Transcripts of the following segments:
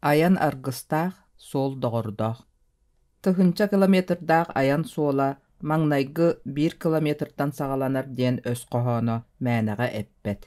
Айан аргыстаах, суол доҕордоох. Тыһыынча километрдаах айан суола маҥнайгы биир километртан саҕаланар диэн өс хоһооно мээнэҕэ эппэт.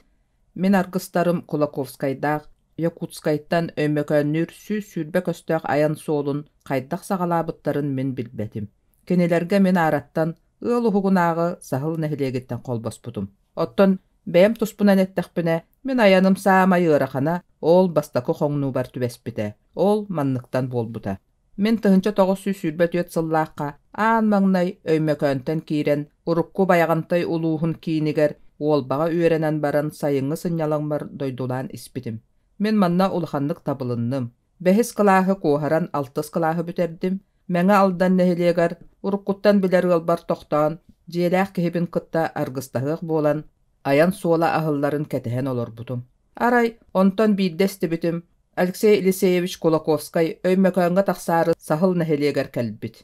Мин аргыстарым Кулаковскайдаах Якутскайтан Өймөкөөннүүр 120 көстөөх айан суолун хайдах саҕалаабыттарын мин билбэтим. Кинилэргэ мин аараттан ыал уһугунааҕы Саһыл нэһилиэгиттэн холбоспутум. Оттон бэйэм туспунан эттэхпинэ, мин айаным саамай ыарахана ол бастакы хоҥнуубар түбэспитэ. Ол манныктан буолбута. Мин 1924 сыллаахха аан маҥнай Өймөкөөнтөн киирэн, урукку Байаҕантай улууһун киинигэр Уолбаҕа үөрэнэн баран сайыҥҥы сынньалаҥмар дойдулаан испитим. Мин манна улаханнык табылынным. Бэһис кылааһы куоһаран алтыс кылааһы бүтэрдим. Мэҥэ Алдан нэһилиэгэр уруккуттан билэр ыалбар тохтоон, дьиэлээх киһибин кытта аргыстаһыах буолан, айан суола аһылларын кэтэһэн олорбутум. Арай, онтон биирдэ истибитим, Алексей Елисеевич Кулаковскай Өймөкөөҥҥө тахсаары Саһыл нэһилиэгэр кэлбит.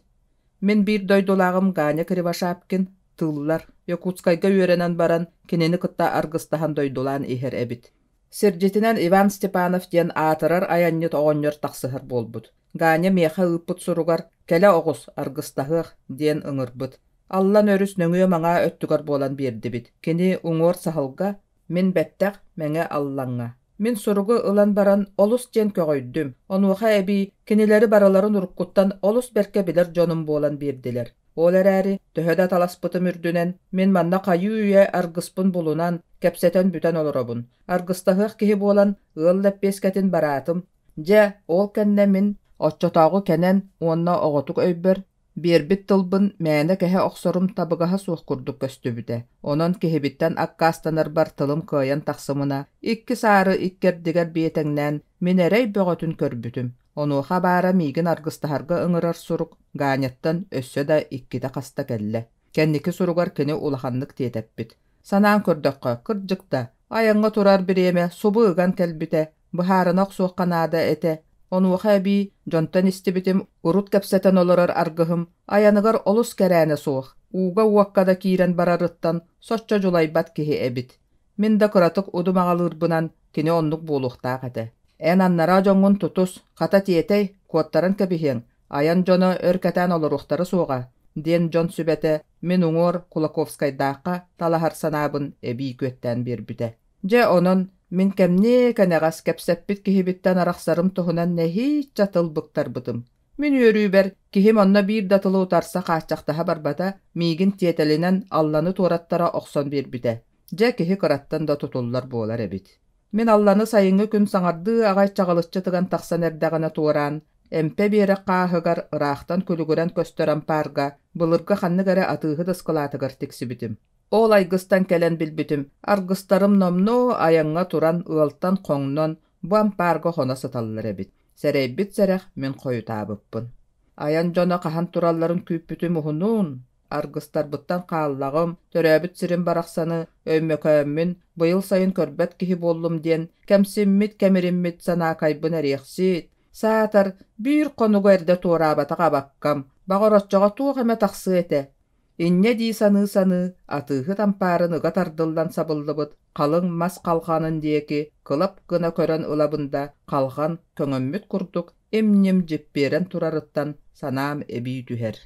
Мин биир дойдулааҕым Ганя Кривошапкин тыыллар, Якутскайга үөрэнэн баран, кинини кытта аргыстаһан дойдулаан иһэр эбит. Сирдьитинэн Иван Степанов диэн аатырар айанньыт оҕонньор тахсыһар буолбут. Ганя миэхэ ыыппыт суругар «Кэлэ оҕус, аргыстаһыах» диэн ыҥырбыт. Аллан өрүс нөҥүө-маҥаа өттүгэр буолан биэрдибит. Кини уҥуор саһылга, мин бэттэх Мэҥэ Аллаҥҥа. Мин суругу ылан баран олус диэн көҕүйдүм. Онуоха эбии кинилэри барыларын уруккуттан олус бэркэ билэр дьонум буолан биэрдилэр. Ол эрээри, төһө да таласпытым үрдүнэн, мин манна хайыы-үйэ аргыспын булунан, кэпсэтэн бүтэн олоробун. Аргыстаһыах киһи буолан, ыал лэппиэскэтин бараатым. Дьэ, ол кэннэ мин оччотооҕу кэнэн уонна оҕотук өйбөр биэрбит тылбын мээнэ кэһэ охсорум табыгаһа суох курдук көстүбүтэ. Онон киһибиттэн аккаастанарбар тылым кыайан тахсымына, икки саары иккэрдигэр биэтэҥнээн, мин эрэй бөҕөтүн көрбүтүм. Онуоха баара миигин аргыстаһарга ыҥырар сурук Ганяттан өссө да иккитэ хаста кэллэ. Кэнники суругар кини улаханнык тиэтэппит. Санаан көрдөххө, кырдьык да, айаҥҥа турар бириэмэ субу ыган кэлбитэ, быһаарына охсуохха наада этэ. Онуоха эбии дьонтон истибитим, урут кэпсэтэн олорор аргыһым айаныгар олус кэрээнэ суох, ууга-уокка да киирэн барарыттан соччо дьулайбат киһи эбит. Мин да кыратык удумаҕалыырбынан кини оннук буолуохтаах этэ. Эн аннараа дьоҥҥун тутус, хата тиэтэй, куоттаран кэбиһиэҥ, айан дьоно өр кэтээн олоруохтара суоҕа, диэн дьон сүбэтэ мин уҥуор Кулаковскайдаахха талаһар санаабын эбии күөттээн биэрбитэ. Дьэ, онон мин кэмниэ кэнэҕэс кэпсэппит киһибиттэн арахсарым туһунан нэһииччэ тыл быктарбытым. Мин үөрүүбэр, киһим онно биир да тылы утарса хааччахтаһа барбата, миигин тиэтэлинэн Алланы туораттара охсон биэрбитэ. Дьэ, киһи кыраттан да тутуллар буолар эбит. Мин Алланы сайыҥҥы күн саҥардыы аҕай чаҕылыччы тыган тахсан эрдэҕинэ туораан, эмпэ биэрэх хааһыгар ыраахтан күлүгүрэн көстөр ампаарга былыргы ханнык эрэ атыыһыт ыскылаатыгар тиксибитим. Ол айгыстан кэлэн билбитим, аргыстарым номнуо айаҥҥа туран ыалтан хоҥнон бу ампаарга хоно сыталлар эбит. Сэрэйбит сэрэх мин хойутаабыппын. Айан дьоно хаһан туралларын күүппүтүм уһунуун, аргыстарбыттан хааллаҕым, төрөөбүт сирим барахсаны Өймөкөөммүн быйыл сайын көрбөт киһи буоллум диэн кэмсиммит, кэмириммит санаакайбын эриэхсит, саатар биир хонугу эрдэ туораабатах абаккам, баҕар оччоҕо туох эмэ тахсыа этэ. Инньэ дии саныы-саныы атыыһыт ампаарын ыга тардыллан сабыллыбыт халыҥ мас халҕанын диэки кылап гына көрөн ылабын да халҕан көҥөммүт курдук им-ньим дьиппиэрэн турарыттан санаам эбии түһэр.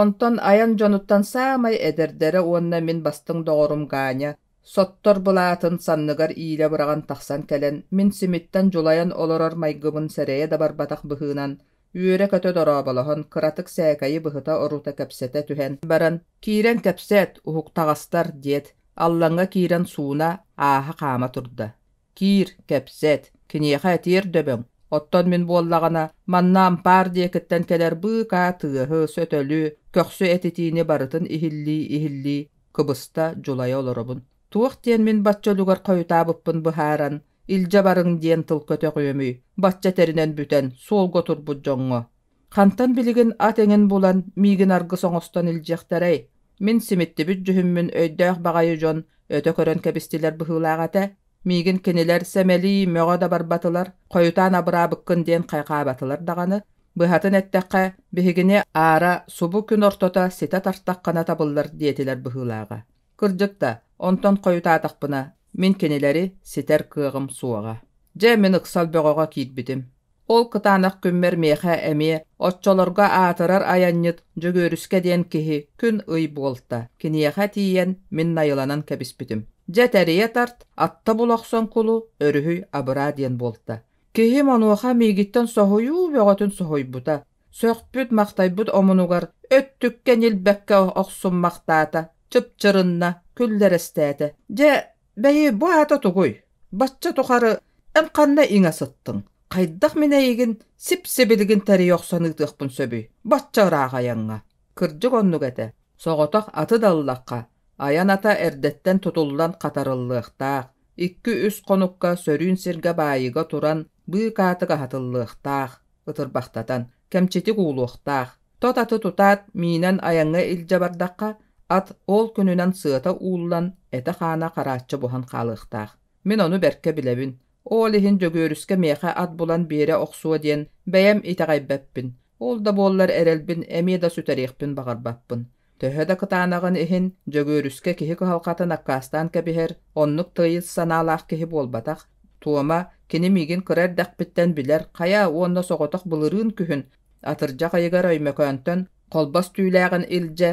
Онтон айан дьонуттан саамай эдэрдэрэ уонна мин бастыҥ доҕорум Ганя соттор былаатын санныгар иилэ быраҕан тахсан кэлэн, мин симиттэн дьулайан олорор майгыбын сэрэйэ да барбатах быһыынан, үөрэ-көтө дорооболоһон, кыратык сээкэйи быһыта-орута кэпсэтэ түһэн баран, «Киирэн кэпсээт, уһуктаҕастар» диэт, Аллаҥҥа киирэн сууна, ааһа хаама турда. Киир, кэпсэт, киниэхэ этиэр дөбөҥ, оттон мин буоллаҕына манна ампаар диэкиттэн кэлэр быыкаа тыаһы, сөтөлү, көхсү этитиини барытын иһиллии-иһиллии, кыбыста, дьулайа олоробун. Туох диэн мин бачча үлүгэр хойутаабыппын быһааран, илдьэ барыҥ диэн тыл көтөҕүөмүй, бачча тэринэн бүтэн, суолга турбут дьоҥҥо. Хантан билигин ат эҥин булан, миигин аргыс оҥостон илдьиэхтэрэй? Мин симиттибит дьүһүммүн өйдөөх баҕайы дьон өтө көрөн кэбистилэр быһыылаах этэ. Миигин кинилэр сэмэлии, мөҕө да барбатылар, хойутаан абыраабыккын диэн хайҕаабатылар даҕаны. Быһатын эттэххэ, биһигини аара субу күн ортото ситэ тартаххына табыллар диэтилэр быһыылааҕа. Кырдьык да, онтон хойутаатахпына, мин кинилэри ситэр кыаҕым суоҕа. Дьэ, мин ыксал бөҕөҕө киирбитим. Ол кытаанах күммэр миэхэ эмиэ оччолорго аатырар айанньыт Дьөгүөрүскэ диэн киһи күн-ый буолта. Киниэхэ тиийэн мин найыланан кэбиспитим. Дьэ тэрийэ тарт, атта була охсон кулу, өрүһүй абыраа диэн буолта. Киһим онуоха миигиттэн соһуйуу бөҕөтүн соһуйбута. Сөхпүт-махтайбыт омунугар өттүккэ ньилбэккэ охсуммахтаата, чыпчырынна, күллэрэстээтэ. Дьэ, бэйи, бу аата тугуй? Бачча тухары эн ханна иҥэ сыттыҥ? Хайдах мин эйигин сип-сибилигин тэрийэ охсон ыытыахпын сөбүй? Бачча ыраах айаҥҥа. Кырдьык оннук этэ. Соҕотох аты да ыллахха, айан ата эрдэттэн тутуллан хатарыллыахтаах, икки-үс хонукка сөрүүн сиргэ баайыга туран быыкаатык аһатыллыахтаах, ытырбахтатан, кэмчитик уулуохтаах. Тот аты тутаат, миинэн айаҥҥа илдьэ бардахха, ат ол күнүнэн сыата ууллан, этэ-хаана харааччы буһан хаалыахтаах. Мин ону бэркэ билэбин. Ол иһин Дьөгүөрүскэ миэхэ ат булан биэрэ охсуо диэн бэйэм итэҕэйбэппин. Ол да буоллар эрэлбин эмиэ да сүтэриэхпин баҕарбаппын. Төһө да кытаанаҕын иһин, Дьөгүөрүскэ киһи кыһалҕатын аккаастаан кэбиһэр, оннук тыйыс санаалаах киһи буолбатах. Туома, кини миигин кыра эрдэхпиттэн билэр, хайа уонна соҕотох былырыын күһүн атырдьах ыйыгар Өймөкөөнтөн холбос түүлээҕин илдьэ,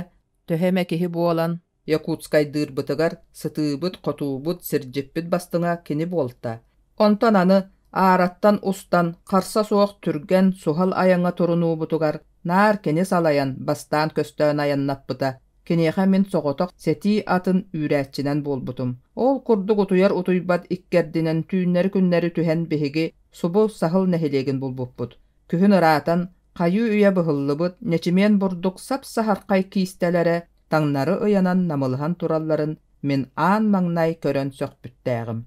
төһө эмэ киһи буолан, Якутскайдыырбытыгар сытыыбыт-хотуубут, сирдьиппит бастыҥа кини буолта. Онтон аны аараттан устан, харса суох түргэн, суһал айаҥҥа турунуубутугар наар кини салайан, бастаан көстөөн айаннаппыта. Киниэхэ мин соҕотох сэтии атын үүрээччинэн буолбутум. Ол курдук утуйар-утуйбат иккэрдинэн түүннэри-күннэри түһэн биһиги субу Саһыл нэһилиэгин булбуппут. Күһүн ыраатан, хайыы-үйэ быһыллыбыт ньэчимиэн бурдук сап-саһархай киистэлэрэ таҥнары ыйанан намылыһан туралларын мин аан маҥнай көрөн сөхпүттээҕим.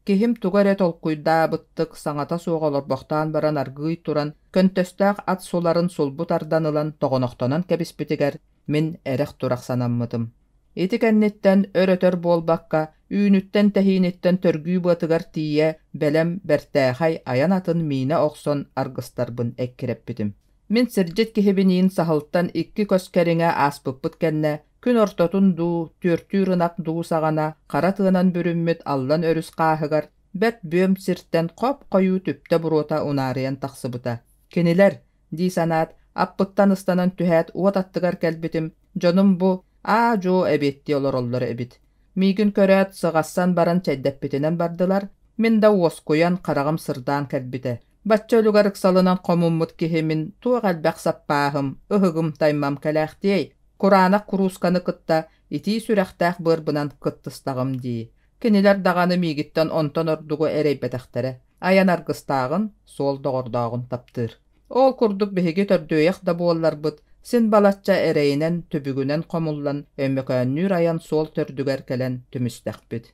Киһим тугу эрэ толкуйдаабыттык саҥата суох олорбохтоон баран аргыый туран, көнтөстөөх ат суларын сулбу тардан ылан тоҕонохтонон кэбиспитигэр мин эрэх-турах санаммытым. Ити кэнниттэн өр-өтөр буолбакка, үүнүттэн-тэһииниттэн төргүү быатыгар тиийэ бэлэм бэртээхэй айан атын миинэ охсон аргыстарбын эккирэппитим. Мин сирдьит киһибиниин саһылтан икки көс кэриҥэ ааспыппыт кэннэ, күн ортотун дуу, түөртүүр ынах дуу саҕана хара тыанан бүрүммүт Аллан өрүс хааһыгар бэрт бүөм сиртэн хоп-хойуу түптэ буруота унаарыйан тахсыбыта. Кинилэр, дии санаат, аппыттан ыстанан түһээт уот аттыгар кэлбитим, дьонум бу аа-дьуо эбиэттии олороллор эбит. Миигин көрөөт, сыҕассан баран чэйдэппитинэн бардылар, мин да уоскуйан, хараҕым сырдаан кэлбитэ. Бачча үлүгэр ыксалынан хомуммут киһи мин туох элбэх саппааһым, ыһыгым-таймам кэлээхтиэй, кураанах куруусканы кытта итии сүрэхтээх быарбынан кыттыстаҕым дии. Кинилэр даҕаны миигиттэн онтон ордугу эрэйбэтэхтэрэ. Айан аргыстааҕын, суол доҕордооҕун таптыыр. Ол курдук биһиги төрдүөйэх да буолларбыт, син балачча эрэйинэн, түбүгүнэн хомуллан Өймөкөөннүүр айан суол төрдүгэр кэлэн түмүстэхпит.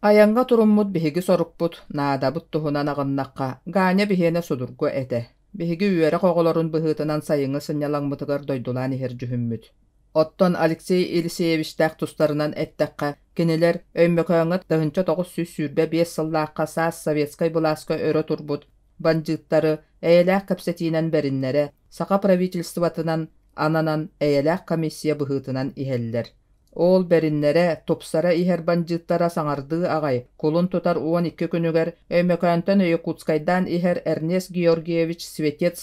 Айаҥҥа туруммут биһиги сорукпут, наадабыт туһунан аҕыннахха, Ганя биһиэнэ судургу этэ. Биһиги үөрэх оҕолорун быһыытынан сайыҥҥы сынньалаҥмытыгар дойдулаан иһэр дьүһүммүт. Оттон Алексей Елисеевичтээх тустарынан эттэххэ, кинилэр Өймөкөөҥҥө 1925 сыллаахха саас советскай былааска өрө турбут бандьыыттары эйэлээх кэпсэтиинэн бэриннэрэ, саха правительствотынан ананан эйэлээх комиссия быһыытынан иһэллэр. Ол бэриннэрэ, тупсара иһэр бандьыыттара саҥардыы аҕай, кулун тутар 12 күнүгэр Өймөкөөнтөн Якутскайдаан иһэр Эрнест Георгиевич Светец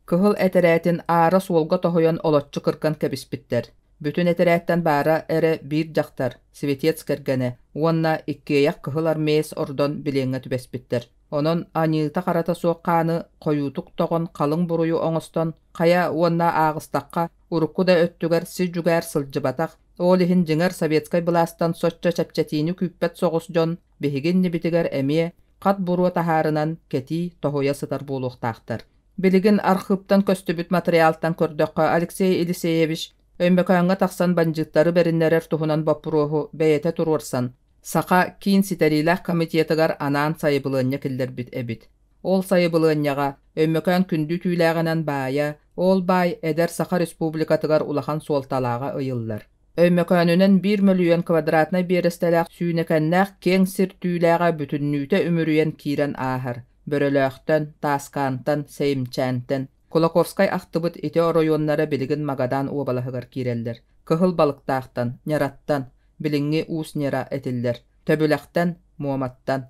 кыһыл этэрээтин аара суолга тоһуйан олоччу кырган кэбиспиттэр. Бүтүн этэрээттэн баара эрэ биир дьахтар, Светец кэргэнэ уонна иккиэйэх кыһыл армеец ордон билиэҥҥэ түбэспиттэр. Онон аньыыта-харата суох хааны хойуутук тоҕон халыҥ буруйу оҥостон, хайа уонна ааҕыстахха, урукку да өттүгэр си-дьүгээр сылдьыбатах, ол иһин дьиҥэр советскай былаастан соччо чэпчэтиини күүппэт соҕус дьон биһиги иннибитигэр эмиэ хат буруо таһаарынан кэтии, тоһуйа сытар буолуохтаахтар. Билигин архыыптан көстүбүт матырыйаалтан көрдөххө, Алексей Елисеевич Өймөкөөҥҥө тахсан бандьыыттары бэриннэрэр туһунан боппуруоһу бэйэтэ туруорсан, Саха киин ситэриилээх комитетыгар анаан сайабылыанньа киллэрбит эбит. Ол сайабылыанньаҕа Өймөкөөн күндү түүлээҕинэн баайа, ол баай эдэр Саха Республикатыгар улахан суолталааҕа ыйыллар. Өймөкөөнүнэн биир мөлүйүөн квадратнай биэрэстэлээх сүүнэкэннээх киэҥ сир түүлээҕэ бүтүннүүтэ үмүрүйэн киирэн ааһар. Бөрөлөөхтөн, Тааскаантан, Сэйимчээнтэн, Кулаковскай ахтыбыт ити оройуоннара билигин Магадан уобалаһыгар киирэллэр. Кыһыл Балыктаахтан, Няраттан, билиҥҥи Уус Нера этиллэр, Төбүлэхтэн, Муоматтан.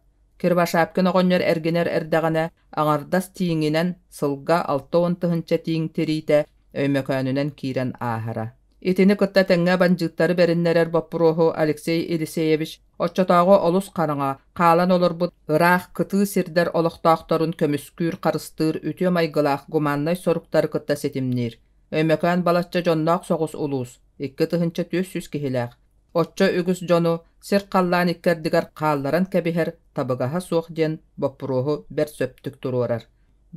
Кривошапкин оҕонньор эргинэр эрдэҕинэ аҥардас тииҥинэн сылга 60 тыһыынча тииҥ тириитэ Өймөкөөнүнэн киирэн ааһара. Итини кытта тэҥҥэ бандьыыттары бэриннэрэр боппуруоһу Алексей Елисеевич оччотооҕу олус хараҥа, хаалан олорбут ыраах кытыы сирдэр олохтоохторун көмүскүүр-харыстыыр үтүө майгылаах гуманнай соруктары кытта ситимниир. Өймөкөөн балачча дьонноох соҕус улуус, 2400 киһилээх. Оччо үгүс дьону сир-халлаан иккэрдигэр хаалларан кэбиһэр табыгаһа суох диэн боппуруоһу бэрт сөптүк туруорар.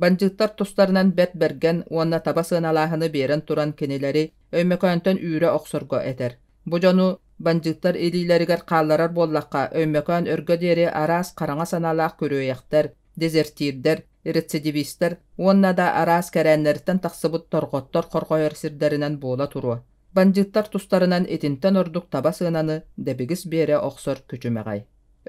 Бандьыыттар тустарынан бэрт бэргэн уонна таба сыаналааһыны биэрэн туран кинилэри Өймөкөөнтөн үүрэ охсорго этэр. Бу дьону бандьыыттар илиилэригэр хаалларар буоллахха, Өймөкөөн өргө диэри араас хараҥа санаалаах күрүөйэхтэр, дезертирдэр, рецидивистэр уонна да араас кэрээннэриттэн тахсыбыт торҕоттор хорҕойор сирдэринэн буола туруо. Бандьыыттар тустарынан итинтэн ордук таба сыананы дэбигис биэрэ охсор күчүмэҕэй.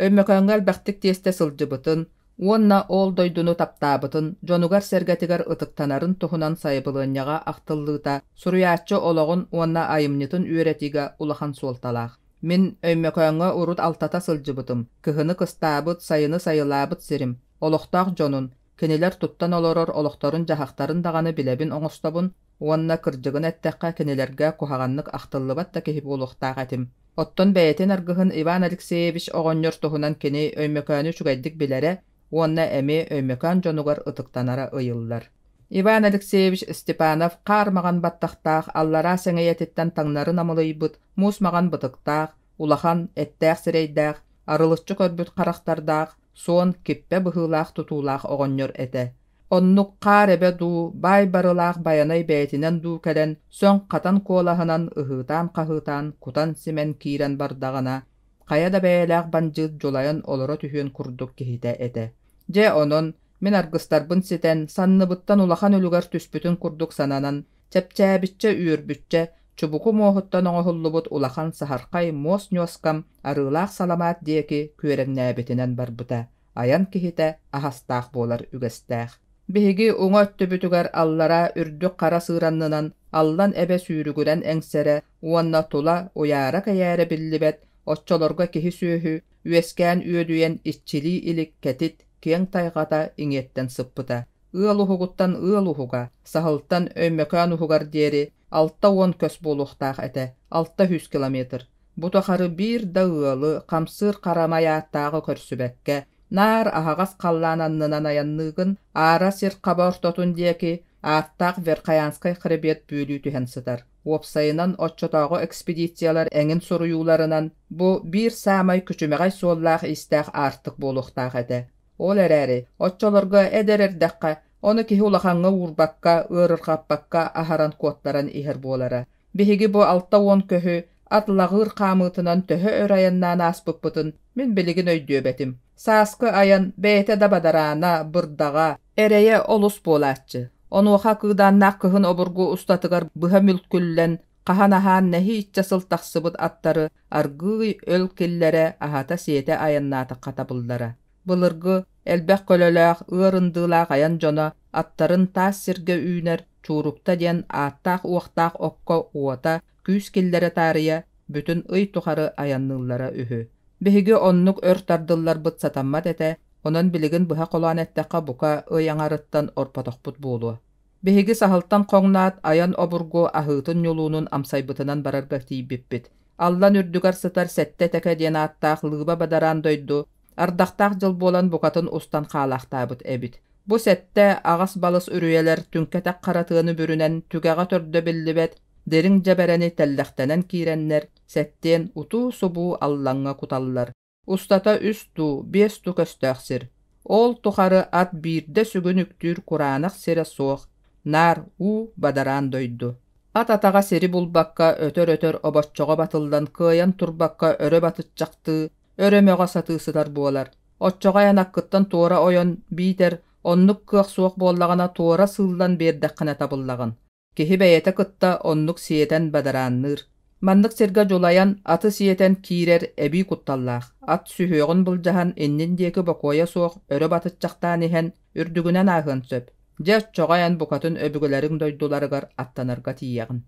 Өймөкөөҥҥө элбэхтик тиэстэ сылдьыбытын уонна ол дойдуну таптаабытын, дьонугар-сэргэтигэр ытыктанарын туһунан сайабылыанньаҕа ахтыллыыта суруйааччы олоҕун уонна айымньытын үөрэтиигэ улахан суолталаах. Мин Өймөкөөҥҥө урут алтата сылдьыбытым, кыһыны кыстаабыт, сайыны сайылаабыт сирим, олохтоох дьонун, кинилэр туттан олорор олохторун-дьаһахтарын даҕаны билэбин оҥостобун уонна кырдьыгын эттэххэ кинилэргэ куһаҕаннык ахтыллыбат да киһи буолуохтаах этим. Оттон бэйэтин аргыһын Иван Алексеевич оҕонньор туһунан кини Өймөкөөнү үчүгэйдик билэрэ уонна эмиэ Өймөкөөн дьонугар ытыктанара ыйыллар. Иван Алексеевич Степанов хаар маҕан баттахтаах, аллараа сэҥийэтиттэн таҥнары намылыйбыт, муус маҕан бытыктаах, улахан, эттээх сирэйдээх, арылыччы көрбүт харахтардаах, суон, киппэ быһыылаах тутуулаах оҕонньор этэ. Оннук хаар эбэ дуу, баай барылаах Байанай бэйэтинэн дуу кэлэн, сөҥ хатан куолаһынан ыһыытаан-хаһыытаан, кутан-симэн киирэн бардаҕына, хайа да бэйэлээх бандьыыт дьулайан олоро түһүөн курдук киһитэ этэ. Дьэ, онон, мин аргыстарбын ситэн, санныбыттан улахан үлүгэр түспүтүн курдук сананан, чэпчээбиччэ үөрбүччэ, чубуку муоһуттан оҥоһуллубут улахан саһархай муос ньуоскам арыылаах саламаат диэки күөрэҥнээбитинэн барбыта. Айан киһитэ аһастаах буолар үгэстээх. Биһиги уҥа өттүбүтүгэр аллара үрдүк хара сыыраннынан Аллан эбэ сүүрүгүрэн эҥсэрэ уонна тула уйаара-кэйээрэ биллибэт, оччолорго киһи-сүөһү үөскээн үөдүйэн иччилии илик кэтит киэҥ тайҕата иҥиэттэн сыппыта. Ыал уһугуттан ыал уһуга, Саһылтан Өймөкөөн уһугар диэри 60 көс буолуохтаах этэ, 600 километр. Бу тухары биир да ыалы хамсыыр харамай ааттааҕы көрсүбэккэ, наар аһаҕас халлаан аннынан айанныыгын, аара сир хаба ортотун диэки ааттаах Верхоянскай хребет бүөлүү түһэн сытар. Уопсайынан, оччотооҕу экспедициялар эҥин суруйууларынан, бу биир саамай күчүмэҕэй суоллаах-иистээх аартык буолуохтаах этэ. Ол эрээри, оччолорго эдэр эрдэххэ, ону киһи улахаҥҥа уурбакка, ыарырҕаппакка аһаран куоттаран иһэр буолара. Биһиги бу 60 көһү ат лаҕыыр хаамыытынан төһө өр айаннаан ааспыппытын мин билигин өйдүөбэтим. Сааскы айан бэйэтэ да бадараана, бырдаҕа, эрэйэ олус буолааччы. Онуоха кыыдааннаах кыһын обургу устатыгар быһа мүлкүллэн, хаһан аһаан нэһииччэ сыл тахсыбыт аттары аргыый өл киллэрэ аһата-сиэтэ айаннаатахха табыллара. Былыргы, элбэх көлөлөөх, ыар ындыылаах айан дьоно аттарын таас сиргэ үүнэр Чуурукта диэн ааттаах-уохтаах окко уота күүс киллэрэ таарыйа бүтүн ый тухары айанныыллара үһү. Биһиги оннук өр тардылларбыт сатаммат этэ, онон билигин быһа холоон эттэххэ бука ый аҥарыттан орпотохпут буолуо. Биһиги саһылтан хоҥноот айан обургу аһыытын-ньулуунун амсайбытынан барарга тиийбиппит. Аллан үрдүгэр сытар Сэттэ Тэкэ диэн ааттаах лыыба бадараан дойду ардахтаах дьыл буолан букатын устан хаалаахтаабыт эбит. Бу сэттэ аҕас балыс үрүйэлэр түҥкэтэх хара тыаны бүрүнэн түгэҕэ төрдө биллибэт дириҥ дьэбэрэни тэллэхтэнэн киирэннэр сэттиэн утуу-субуу Аллаҥҥа куталлар. Устата үс дуу, биэс дуу көстөөх сир. Ол тухары ат биирдэ сүгүн үктүүр кураанах сирэ суох, наар уу бадараан дойду. Ат атаҕа сири булбакка өтөр-өтөр обоччоҕо батыллан кыайан турбакка өрө батыччахтыы, өрө мөҕө сатыы сытар буолар. Оччоҕо эн аккыттан туора ойон, биитэр оннук кыах суох буоллаҕына туора сыыллан биэрдэххинэ табыллаҕын. Киһи бэйэтэ кытта оннук сиэтэн бадараанныыр. Маннык сиргэ дьулайан аты сиэтэн киирэр эбии кутталлаах. Ат сүһүөҕүн былдьаһан иннин диэки бокуойа суох өрө батыччахтаан иһэн үрдүгүнэн ааһыан сөп. Дьэ оччоҕо эн букатын өбүгэлэриҥ дойдуларыгар аттанарга тиийэҕин.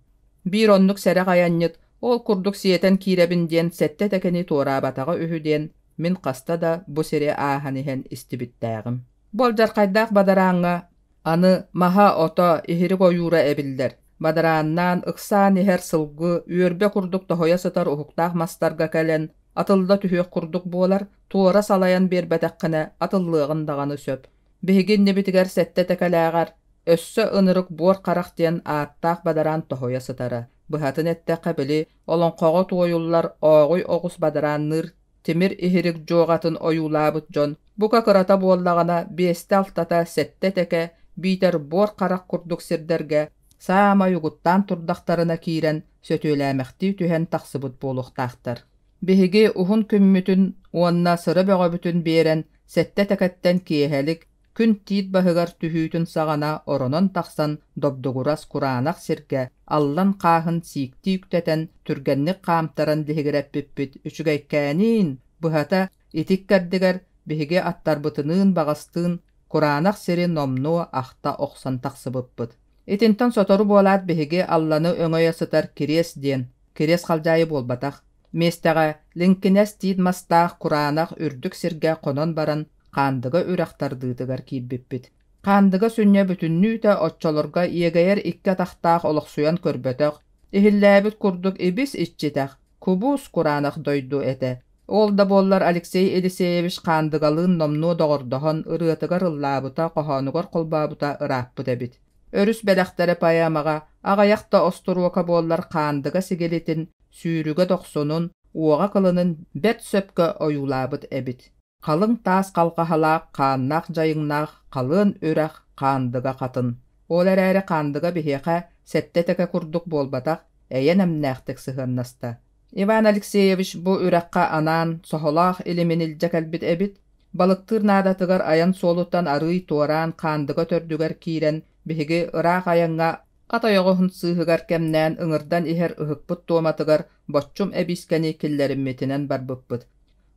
Биир оннук сэрэх айанньыт ол курдук сиэтэн киирэбин диэн сэттэ тэкини туораабатаҕа үһү диэн мин хаста да бу сири ааһан иһэн истибиттээҕим. Бу алдьархайдаах бадарааҥҥа аны маһа-ото, иһирик ойуура эбиллэр. Бадарааннаан, ыксаан иһэр сылгы үөрбэ курдук тоһуйа сытар уһуктаах мастарга кэлэн атылла түһүөх курдук буолар, туора салайан биэрбэтэххинэ атыллыаҕын даҕаны сөп. Биһиги иннибитигэр сэттэ тэкэлээҕэр өссө ынырык буор харах диэн ааттаах бадараан тоһуйа сытара. Быһатын эттэххэ, били олоҥхоҕо туойуллар ооҕуй оҕус бадараанныыр тимир иһирик дьуоҕатын ойуулаабыт дьон бука кырата буоллаҕына биэстэ-алтата сэттэ тэкэ биитэр буор харах курдук сирдэргэ саамай угуттаан турдахтарына киирэн сөтүөлээмэхтии түһэн тахсыбыт буолуохтаахтар. Биһиги уһун күммүтүн уонна сыра бөҕөбүтүн биэрэн сэттэ тэкэттэн киэһэлик күн тиит баһыгар түһүүтүн саҕана оронон тахсан добдугурас кураанах сиргэ аллан хааһын сииктии үктэтэн түргэнник хаамтаран лиһигирэппиппит үчүгэйкээниин, быһата, ити иккэрдигэр биһиги аттарбытыныын баҕастыын кураанах сири номнуо ахта охсон тахсыбыппыт. Итинтэн сотору буолаат биһиги Алланы өҥөйө сытар Кириэс диэн, Кириэс халдьаайы буолбатах, миэстэҕэ лиҥкинэс тиит мастаах кураанах үрдүк сиргэ хонон баран Хаандыга үрэх тардыытыгар киирбиппит. Хаандыга сүнньэ бүтүннүүтэ оччолорго иэгэйэр икки атахтаах олохсуйан көрбөтөх, иһиллээбит курдук ибис иччитэх, кубус кураанах дойду этэ. Ол да буоллар Алексей Елисеевич Хаандыгалыын номнуо доҕордоһон ырыатыгар ыллаабыта, хоһоонугар холбообута ырааппыт эбит. Өрүс бэлэхтэрэ поэмаҕа аҕыйах да остуруока буоллар Хаандыга сигилитин, сүүрүгэ дохсунун, уоҕа кылынын бэрт сөпкө ойуулаабыт эбит. Халыҥ таас халҕаһалаах, хааннаах дьайыҥнаах халыан үрэх Хаандыга хатын. Ол эрээри Хаандыга биһиэхэ сэттэ тэкэ курдук буолбатах, эйэ-нэмнээхтик сыһыаннаста. Иван Алексеевич бу үрэххэ анаан соһолоох илимин илдьэ кэлбит эбит. Балыктыыр наадатыгар айан суолуттан арыый туораан Хаандыга төрдүгэр киирэн биһиги ыраах айаҥҥа ат ойоҕоһун сыыһыгар кэмнээн ыҥырдан иһэр ыһыкпыт туоматыгар боччум эбиискэни киллэриммитинэн барбыппыт.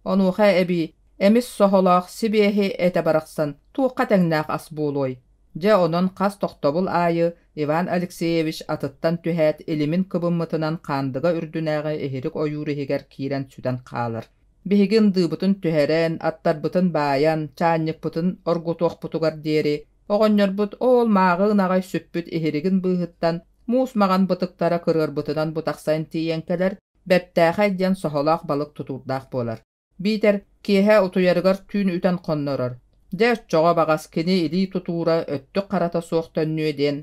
Онуоха эбии эмис соһолоох сибиэһи этэ барахсан туохха тэҥнээх ас буолуой? Дьэ онон хас тохтобул аайы Иван Алексеевич атыттан түһээт илимин кыбыммытынан Хаандыга үрдүнээҕи иһирик ойуур иһигэр киирэн сүтэн хаалар. Биһиги ындыыбытын түһэрэн, аттарбытын баайан, чаанньыкпытын оргутуохпутугар диэри оҕонньорбут оол мааҕы ынаҕай сүппүт иһиригин быыһыттан муус маҕан бытыктара кырыарбытынан бутахсан тиийэн кэлэр, бэртээхэй диэн соһолоох балык тутуурдаах буолар. Биитэр киэһэ утуйарыгар түүн үтэн хоннорор. Дьэ оччоҕо баҕас кини илии тутуура өттүк харата суох төннүө диэн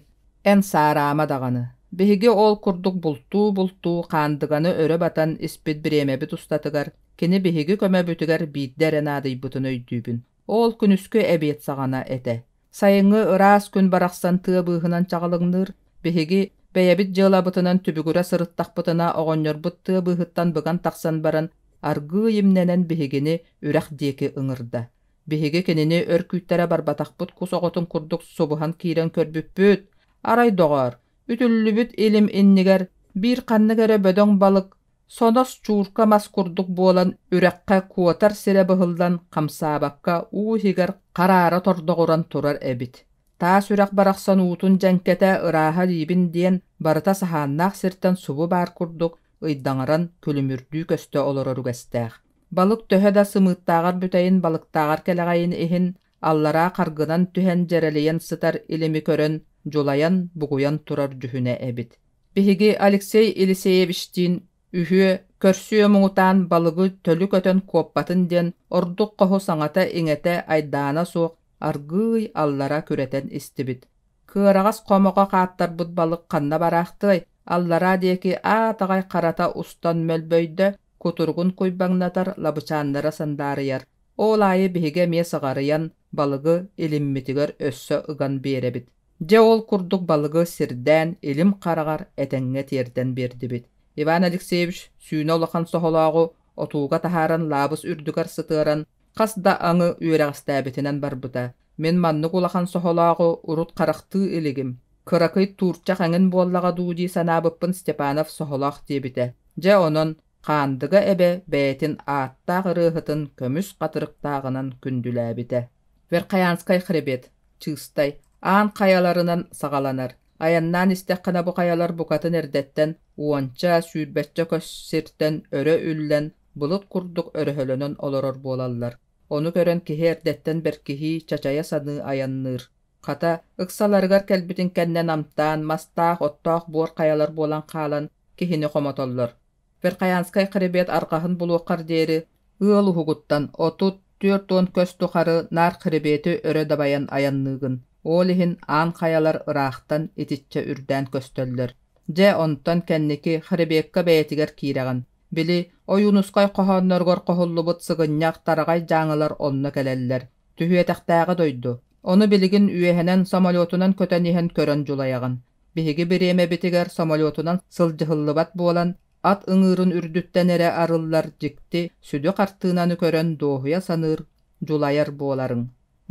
эн саараама даҕаны. Биһиги ол курдук бултуу-бултуу Хаандыганы өрө батан испит бириэмэбит устатыгар кини биһиги көмөбүтүгэр биирдэ эрэ наадыйбытын өйдүүбүн. Ол күнүскү эбиэт саҕана этэ. Сайыҥҥы ыраас күн барахсан тыа быыһынан чаҕылыҥныыр, биһиги бэйэбит дьыалабытынан түбүгүрэ сырыттахпытына оҕонньорбут тыа быыһыттан быган тахсан баран аргыый имнэнэн биһигини үрэх диэки ыҥырда. Биһиги кинини өр күүттэрэ барбатахпыт кус оҕотун курдук субуһан киирэн көрбүппүт. Арай доҕоор, үтүллүбүт илим иннигэр биир ханнык эрэ бөдөҥ балык Сонос чуурка мас курдук буолан үрэххэ куотар сирэ быһыллан хамсаабакка уу иһигэр хараара тордоҕуран турар эбит. Таас үрэх барахсан уутун дьэҥкэтэ ырааһа илиибин диэн барыта саһааннаах сиртэн субу баар курдук ыйдаҥаран күлүмүрдүү көстө олорор үгэстээх. Балык төһө да сымыыттааҕар бүтэйин балыктааҕар кэлэҕэйин иһин аллараа харгынан түһэн дьэрэлийэн сытар илими көрөн дьулайан бугуйан турар дьүһүнэ эбит. Биһиги Алексей Елисеевичтиин үһүө көрсүө муҥутаан балыгы төлү көтөн куоппатын диэн ордук хоһу саҥата-иҥэтэ айдаана суох аргыый аллара күрэтэн истибит. Кыараҕас хомоҕо хааттарбыт балык ханна бараахтыай, аллараа диэки аат аҕай харата устан мөлбөйдө, кутуругун куйбаҥнатар, лабычааннара сандаарыйар. Ол аайы биһиги эмиэ сыҕарыйан, балыгы илиммитигэр өссө ыган биэрэбит. Дьэ ол курдук балыгы сирдээн илим хараҕар этэҥҥэ тиэрдэн биэрдибит. Иван Алексеевич сүүнэ улахан соһолооҕу отууга таһааран лаабыс үрдүгэр сытыаран хас да аҥы үөрэҕэстээбитинэн барбыта. Мин маннык улахан соһолооҕу урут харахтыы илигим. Кыракый туурчах эҥин буоллаҕа дуу дии санаабыппын Степанов соһолоох диэбитэ. Дьэ онон Хаандыга эбэ бэйэтин ааттаах ырыаһытын көмүс хатырыктааҕынан күндүлээбитэ. Верхоянскай хребет, Чыыстай, аан хайаларынан саҕаланар. Айаннаан истэххинэ бу хайалар букатын эрдэттэн уонча, сүүрбэччэ көс сиртэн өрө үллэн, былыт курдук өрөһөлөнөн олорор буолаллар. Ону көрөн киһи эрдэттэн бэркиһии, чачайа саныы айанныыр. Хата, ыксаларыгар кэлбитин кэннэ намтаан, мастаах, оттоох буор хайалар буолан хаалан киһини хомотоллор. Верхоянскай хребет арҕаһын булуоххар диэри ыал уһугуттан 34 көс тухары наар хребети өрө дабайан айанныыгын. Ол иһин аан хайалар ыраахтан итиччэ үрдээн көстөллөр. Дьэ, онтон кэнники хребекка бэйэтигэр киирэҕин. Били, Ойуунускай хоһоонноругар хоһуллубут сыгынньах тараҕай дьааҥылар онно кэлэллэр. Түһүөтэхтээҕи дойду. Ону билигин үөһэнэн самолетунан көтөн иһэн көрөн дьулайаҕын. Биһиги бириэмэбитигэр самолетунан сылдьыһыллыбат буолан, ат ыҥыырын үрдүттэн эрэ арыллар дьикти сүдү хартыынаны көрөн дуоһуйа саныыр, дьулайар буоларыҥ.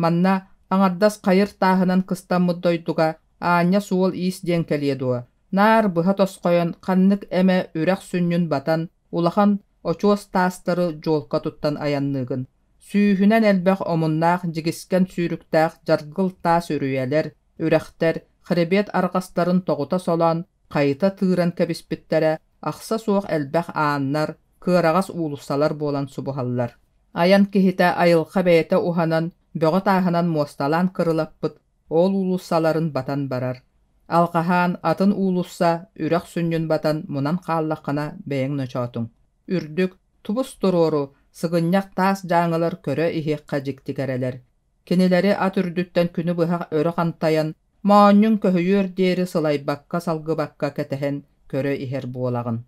Манна аҥардас хайыр тааһынан кыстаммыт дойдуга аанньа суол-иис диэн кэлиэ дуо? Наар быһа тосхойон ханнык эмэ үрэх сүнньүн батан, улахан очуос таастары дьуолка туттан айанныыгын. Сүүһүнэн элбэх омуннаах дьигискэн сүүрүктээх дьаргыл таас үрүйэлэр, үрэхтэр хребет арҕастарын тоҕута солоон хайыта тыыран кэбиспиттэрэ ахса суох элбэх ааннар, кыараҕас уулуссалар буолан субуһаллар. Айан киһитэ айылҕа бэйэтэ уһанан, бөҕө тааһынан муосталаан кырылаппыт ол уулуссаларын батан барар. Алҕаһаан атын уулусса үрэх сүнньүн батан мунан хааллаххына бэйэҥ ночоотуҥ. Үрдүк, тубус-туруору, сыгынньах таас дьааҥылар көрө иһиэххэ дьикти кэрэлэр. Кинилэри ат үрдүттэн күнү быһа өрө хантайан, моонньуҥ көһүйүөр диэри сылайбакка-салгыбакка кэтэһэн көрө иһэр буолаҕын.